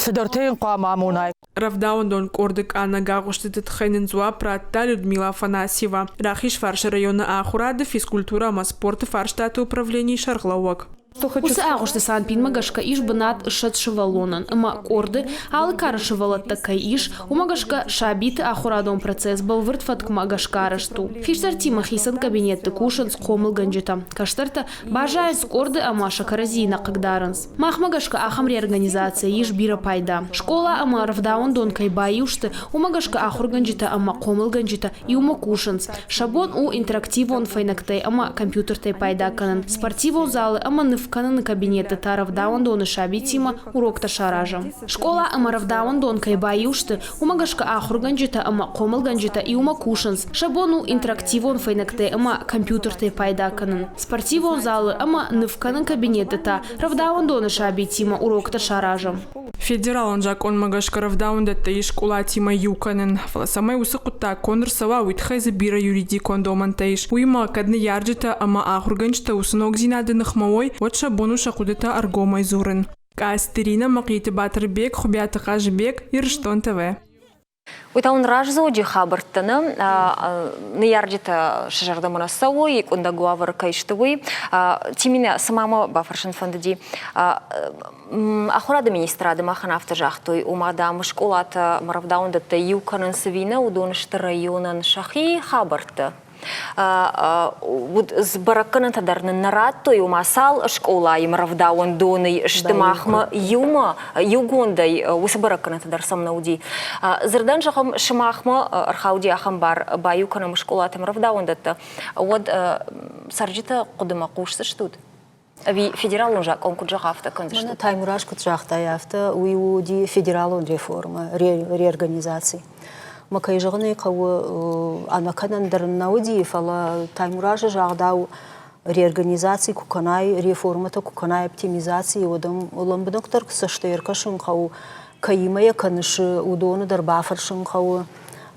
Speaker 16: цыдӕртӕ йын хъуамӕ амонай.
Speaker 15: Рӕвдауӕндон къорды къаннӕг агъуыстыты тыххӕй нын дзуапп радта Людмила Афанасьева, Рахизфарсы районы ахуырады, физкультурӕ ӕмӕ спорты фарстаты управленийы сӕргълӕууӕг.
Speaker 7: Уыцы агъуысты Санпинмӕ гӕсгӕ ис бынат 20 сывӕллонӕн ӕмӕ къорды алы кары сывӕллӕттӕ кӕй ис, уымӕ гӕсгӕ сабиты ахуырадон процесс бӕлвырд фӕткмӕ гӕсгӕ арӕзт у. Хистӕртимӕ хицӕн кабинетты кусынц хъомылгӕнджытӕ, кӕстӕртӕ баззайынц къорды ӕмӕ сӕ кӕрӕдзийы нӕ хъыгдарынц. Махмӕ гӕсгӕ ахӕм реорганизацийӕ ис бирӕ пайда. Скъола ӕмӕ рӕвдауӕндон кӕй баиу сты, уымӕ гӕсгӕ ахуыргӕнджытӕ ӕмӕ хъомылгӕнджытӕ иумӕ кусынц. Сӕ бон у интерактивон фӕйнӕгтӕй ӕмӕ компьютертӕй пайда кӕнын, спортивон залы ӕмӕ ныв кӕныны кабинетты та рӕвдауӕндоны сабитимӕ уроктӕ саразын. Скъола ӕмӕ рӕвдауӕндон кӕй баиу сты, уымӕ гӕсгӕ ахуыргӕнджытӕ ӕмӕ хъомылгӕнджытӕ иумӕ кусынц. Сӕ бон у интерактивон фӕйнӕгтӕй ӕмӕ компьютертӕй пайда кӕнын, спортивон залы ӕмӕ ныв кӕнын кабинетты та рӕвдауӕндоны сабитимӕ уроктӕ саразын.
Speaker 15: Федералон закъонмӕ гӕсгӕ рӕвдауӕндӕттӕ ис скъолатимӕ иу кӕнын, фӕлӕ цӕмӕй уыцы хъуыддаг конд ӕрцӕуа, уый тыххӕй дзы бирӕ юридикон домӕнтӕ ис. Уыимӕ, кӕд ныййарджытӕ ӕмӕ ахуыргӕнджытӕ уыцы ногдзинады ныхмӕ уой, уӕд сӕ бон у сӕ хъуыдытӕ ӕргомӕй дзурын. Къацты Иринӕ, Мӕхъиты Батырбег, Хуыбиаты Хъазыбег, Ирыстон ТВ.
Speaker 1: Уый та уын раздзоджы хабӕрттӕ нӕ ныййарджытӕ сӕ зӕрдӕмӕ нӕ цӕуой, къуындӕг уавӕры кӕй сты, уый. Тиминӕ, цыма мӕ бафӕрсын фӕндыди, ахуырады министрады махӕн афтӕ загътой, ома, дам, скъолатӕ ӕмӕ рӕвдауӕндӕттӕ иу кӕнынц ӕви нӕ, уыдон сты районӕн сӕхи хабӕрттӕ. Бӕрӕггӕнӕнтӕ дӕр нын нӕ радтой, ома цал скъолайы рӕвдауӕндоны сты махмӕ иумӕ, иугондӕй, уыцы бӕрӕггӕнӕнтӕ дӕр сӕм нӕ уыди. Дзырдӕн зӕгъӕм, сымахмӕ ӕрхауди ахӕм бар, баиу кӕнӕм скъолатӕм рӕвдауӕндӕттӕ, уӕд цӕрджытӕ хъуыдымӕ хъусдзыстут? Ӕви федералон закъон куыд зӕгъа, афтӕ кӕндзыстут?
Speaker 2: Мӕнӕ Таймураз куыд загътай, афтӕ уый уыди федералон реформӕ, реорганизаци. Мӕ кӕй зӕгъын ӕй хъӕуы, ӕнӕкӕнӕн дӕр нӕ уыди, фӕлӕ Таймуразы загъдау, реорганизаци куы кӕнай, реформӕтӕ куы кӕнай, оптимизаци, уӕд ӕм лӕмбынӕгдӕр цӕстӕй ӕркӕсын хъӕуы, кӕимӕ йӕ кӕныс, уыдоны дӕр бафӕрсын хъӕуы.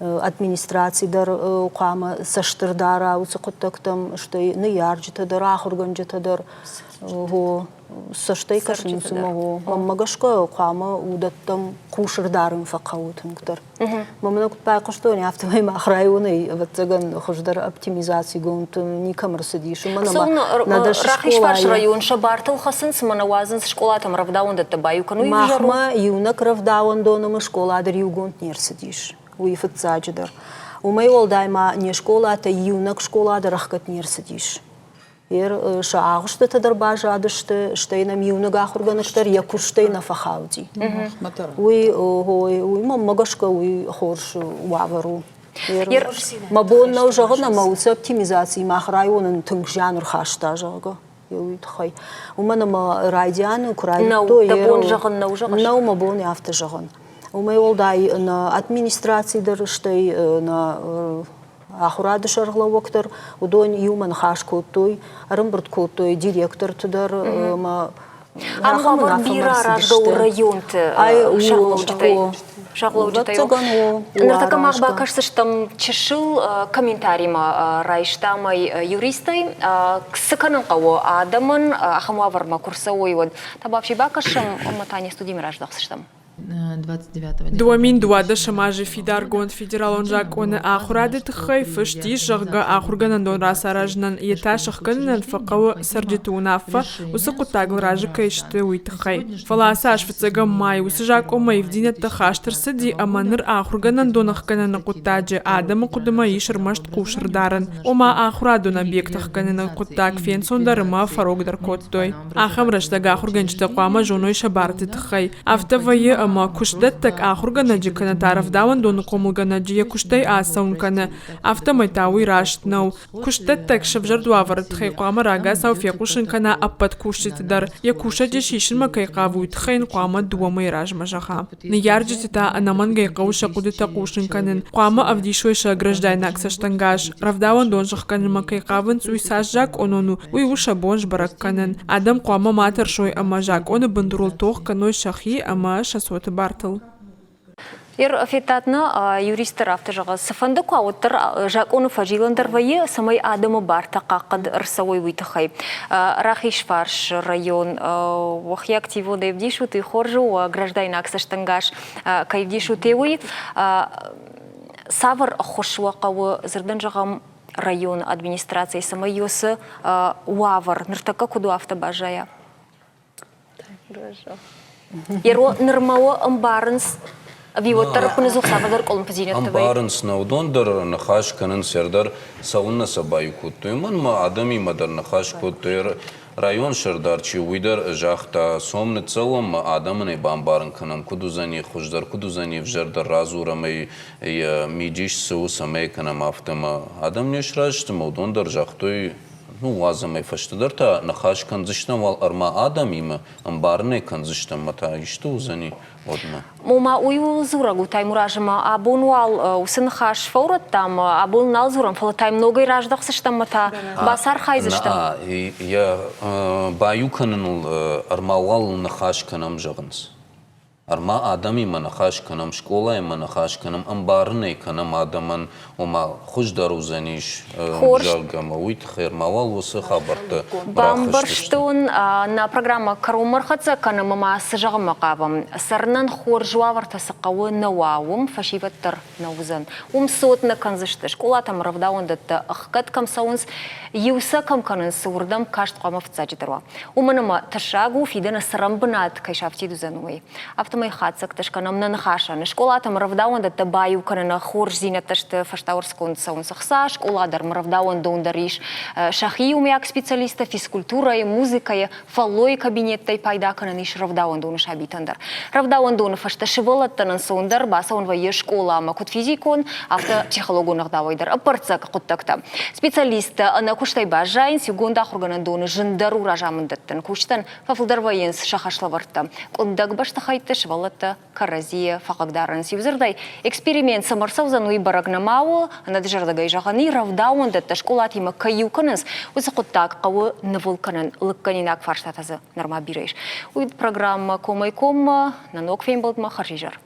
Speaker 2: Администраци дӕр хъуамӕ цӕст ӕрдара уыцы хъуыддӕгтӕм, стӕй ныййарджытӕ дӕр, ахуыргӕнджытӕ дӕр цӕстӕй кӕсынц ӕмӕ мӕнмӕ гӕсгӕ хъуамӕ уыдӕттӕм хъус ӕрдарын фӕхъӕуы тынгдӕр. Мӕнмӕ куыд байхъуыстон, афтӕмӕй мах районӕй, ӕвӕццӕгӕн, хуыздӕр оптимизацигонд никӕм ӕрцыдис. Уымӕн ӕмӕ нӕдӕр
Speaker 1: Рахизфарс район сӕ бартыл хӕцынц ӕмӕ нӕ уадзынц скъолатӕм рӕвдауӕндӕттӕ баиу кӕнын.
Speaker 2: Махмӕ иунӕг рӕвдауӕндон ӕмӕ скъола дӕр иугонд не рцыдис, уый фыццаджыдӕр. Уымӕй уӕлдай ма не скъолатӕй иунӕг скъола дӕр ӕхгӕд не рцыдис. Сӕ агъуыстытӕ дӕр баззадысты, стӕй нӕм иунӕг ахуыргӕнӕг дӕр йӕ куыстӕй нӕ фӕхауди. Уый, уый мӕнмӕ гӕсгӕ уый хорз уавӕр у. Мӕ бон нӕу зӕгъын, ӕмӕ уыцы оптимизаци мах районӕн тынг зиан ӕрхаста, зӕгъгӕ, уый тыххӕй. Уымӕн ӕмӕ райдианы куы райдыдтой...
Speaker 1: Нӕу, дӕ бон зӕгъын нӕу зӕгъыс?
Speaker 2: Нӕу мӕ бон афтӕ зӕгъын. Уымӕй уӕлдай нӕ администраци дӕр, стӕй нӕ ахуырады сӕргълӕууӕг дӕр, уыдон иумӕ ныхас кодтой, ӕрӕмбырд кодтой директорты дӕр ӕмӕ
Speaker 1: Ам уавӕр бирӕ аразгӕ у районты сӕргълӕуджытӕй. Сӕргълӕуджытӕй. Ныртӕккӕ мах бакӕсдзыстӕм чысыл комментаримӕ райстам ӕй юристӕй. Цы кӕнын хъӕуы адӕмӕн ахӕм уавӕрмӕ куы рцӕуой, уӕд та бафси бакӕсӕм ӕмӕ та не студимӕ раздӕхдзыстӕм.
Speaker 15: 2012 азы фидаргонд федералон закъоны ахуырады тыххӕй фыст ис, зӕгъгӕ, ахуыргӕнӕндон рацаразынӕн йе та сыхгӕнынӕн фӕхъӕуы цӕрджыты уынаффӕ, уыцы хъуыддагыл разы кӕй сты, уый тыххӕй. Фӕлӕ ацы аз фыццӕгӕм май уыцы закъонмӕ ивддзинӕдтӕ хаст ӕрцыди ӕмӕ ныр ахуыргӕнӕндон ӕхгӕныны хъуыддаджы адӕмы хъуыдымӕ ис ӕрмӕст хъус ӕрдарын, ома ахуырадон объект ӕхгӕныны хъуыддаг фенцондӕр ӕмӕ фӕрогдӕр кодтой. Ахӕм рӕстӕг ахуыргӕнджытӕ хъуамӕ зоной сӕ барты тыххӕй. Афтӕ вӕййы, ӕмӕ куыстдӕттӕг ахуыргӕнӕджы кӕнӕ та рӕвдауӕндоны хъомылгӕнӕджы йӕ куыстӕй ацӕуын кӕны, афтӕмӕй та уый раст нӕу. Куыстдӕттӕг сӕвзӕрд уавӕры тыххӕй хъуамӕ рагацау фехъусын кӕна ӕппӕт кусджыты дӕр, йӕ кусӕджы сисынмӕ кӕй хъавы, уый тыххӕй йын хъуамӕ дыууӕ мӕйы размӕ зӕгъа. Ныййарджыты та ӕнӕмӕнгӕй хъӕуы сӕ хъуыдытӕ хъусын кӕнын, хъуамӕ ӕвдисой сӕ граждайнаг цӕстӕнгас. Рӕвдауӕндон сыхгӕнынмӕ кӕй хъавынц, уый цас закъонон у, уый у сӕ бон сбӕрӕг кӕнын. Адӕм хъуамӕ ма тӕрсой ӕмӕ закъоны бындурыл тох кӕной сӕхи ӕмӕ сӕ цоты бартыл.
Speaker 1: Ер федтат нӕ, юристтӕ афтӕ зӕгъы, цыфӕнды куы уӕддӕр закъоны фӕзилӕн дӕр вӕййы, цӕмӕй адӕмы бартӕ хъахъхъӕд ӕрцӕуой, уый тыххӕй. Рахизфарс район уӕхи активонӕй ӕвдисут, уый хорз у, граждайнаг цӕстӕнгас кӕй ӕвдисут, уый. Цавӕр ӕххуыс уӕ хъӕуы, дзырдӕн зӕгъӕм, районы администрацийы, цӕмӕй уыцы уавӕр ныртӕккӕ куыд у, афтӕ баззайа? Еро нырма ӕмбарынц ӕви уӕддӕр ӕппынӕдзух цавӕрдӕр къуылымпыдзинӕдтӕ вӕййы?
Speaker 3: Ӕмбарынц нӕ, уыдон дӕр ныхас кӕнынц, ӕрдӕр цӕуылнӕ сӕ баиу кодтой. Уымӕн ма адӕмимӕ дӕр ныхас кодтой. Район сӕрдар чи у, уый дӕр загъта, цом ныццӕуӕм ӕмӕ адӕмӕн ӕй бамбарын кӕнӕм, куыд уыдзӕни хуыздӕр, куыд уыдзӕни ӕвзӕрдӕр, радзурӕм ӕй, йӕ мидис цы у, цӕмӕй кӕнӕм, афтӕ ӕмӕ адӕм не сразы сты ӕмӕ уыдон дӕр загътой, ну, уадз ӕмӕ фӕстӕдӕр та ныхас кӕндзыстӕм уал ӕрмӕ адӕмимӕ, ӕмбарын ӕй кӕндзыстӕм ӕмӕ та исты уыдзӕни уӕдмӕ.
Speaker 1: Ома уый ууыл дзурӕг у, Таймуразы ма абон уал уыцы ныхас фӕурӕдтам, абон нал дзурӕм, фӕлӕ та йӕм ногӕй раздӕхдзыстӕм ӕмӕ та бацархайдзыстӕм.
Speaker 3: Йӕ баиу кӕныныл ӕрмауал ныхас кӕнӕм, зӕгъынц. Ӕрмӕ адӕмимӕ ныхас кӕнӕм, скъолаимӕ ныхас кӕнӕм, ӕмбарын ӕй кӕнӕм адӕмӕн, ома хуыздӕр уыдзӕнис, зӕгъгӕ, ӕмӕ уый тыххӕй ӕрмауал уыцы хабӕрттӕ
Speaker 1: Бамбӕрстон, нӕ программӕ кӕронмӕ ӕрхӕццӕ кӕнӕм ӕмӕ цы зӕгъынмӕ хъавӕм. Цӕрынӕн хорз уавӕртӕ цы хъӕуы нӕ уа, уым фӕсивӕд дӕр нӕ уыдзӕн. Уым цот нӕ кӕндзысты, скъолатӕм рӕвдауӕндӕттӕ ӕхгӕд кӕм цӕуынц, иу сӕ кӕм кӕнынц, уырдӕм каст хъуамӕ фыццаджыдӕр уа. Уымӕн ӕмӕ тӕссаг у, фидӕны цӕрӕн бынат кӕй сафтид уыдзӕн, уый. Афтӕмӕй хатдзӕгтӕ скӕнӕм нӕ ныхасӕн. Скъолатӕм рӕвдауӕндӕттӕ баиу кӕныны хорздзинӕдтӕ сты фӕстауӕрцгонд цӕуынц ӕхца, скъола дӕр рӕвдауӕндон дӕр ис. Сӕхи иумиаг специалисттӕ физкультурӕйы, музыкӕйы, фӕллойы кабинеттӕй пайда кӕнӕн ис рӕвдауӕндоны сабитӕн дӕр. Рӕвдауӕндоны фӕстӕ сывӕллӕттӕн ӕнцондӕр бацӕуын вӕййы скъоламӕ, куыд физикон, афтӕ психологон ӕгъдауӕй дӕр ӕппӕрццӕг хъуыддӕгтӕ. Специалисттӕ ӕнӕкуыстӕй баззайынц, иугонд ахуыргӕнӕндоны зындӕр у разамынд дӕттын. Кусджытӕн фӕфылдӕр вӕййынц сӕ хӕслӕвӕрдтӕ. Къуындӕг бӕстыхӕйтты сывӕллӕттӕ кӕрӕдзийы фӕхъыгдарынц. Иудзырдӕй, эксперимент цӕмӕ ӕрцӕудзӕн, уый бӕрӕг нӕма у. Ӕнӕдызӕрдыгӕй зӕгъӕн и, рӕвдауӕндӕттӕ скъолатимӕ кӕй иу кӕнынц, уыцы хъуыддаг хъӕуы нывыл кӕнын. Лыггӕнинаг фарстатӕ дзы нырма бирӕ ис. Уый программӕ комӕй-коммӕ нӕ ног фембӕлдмӕ хӕрзизӕр.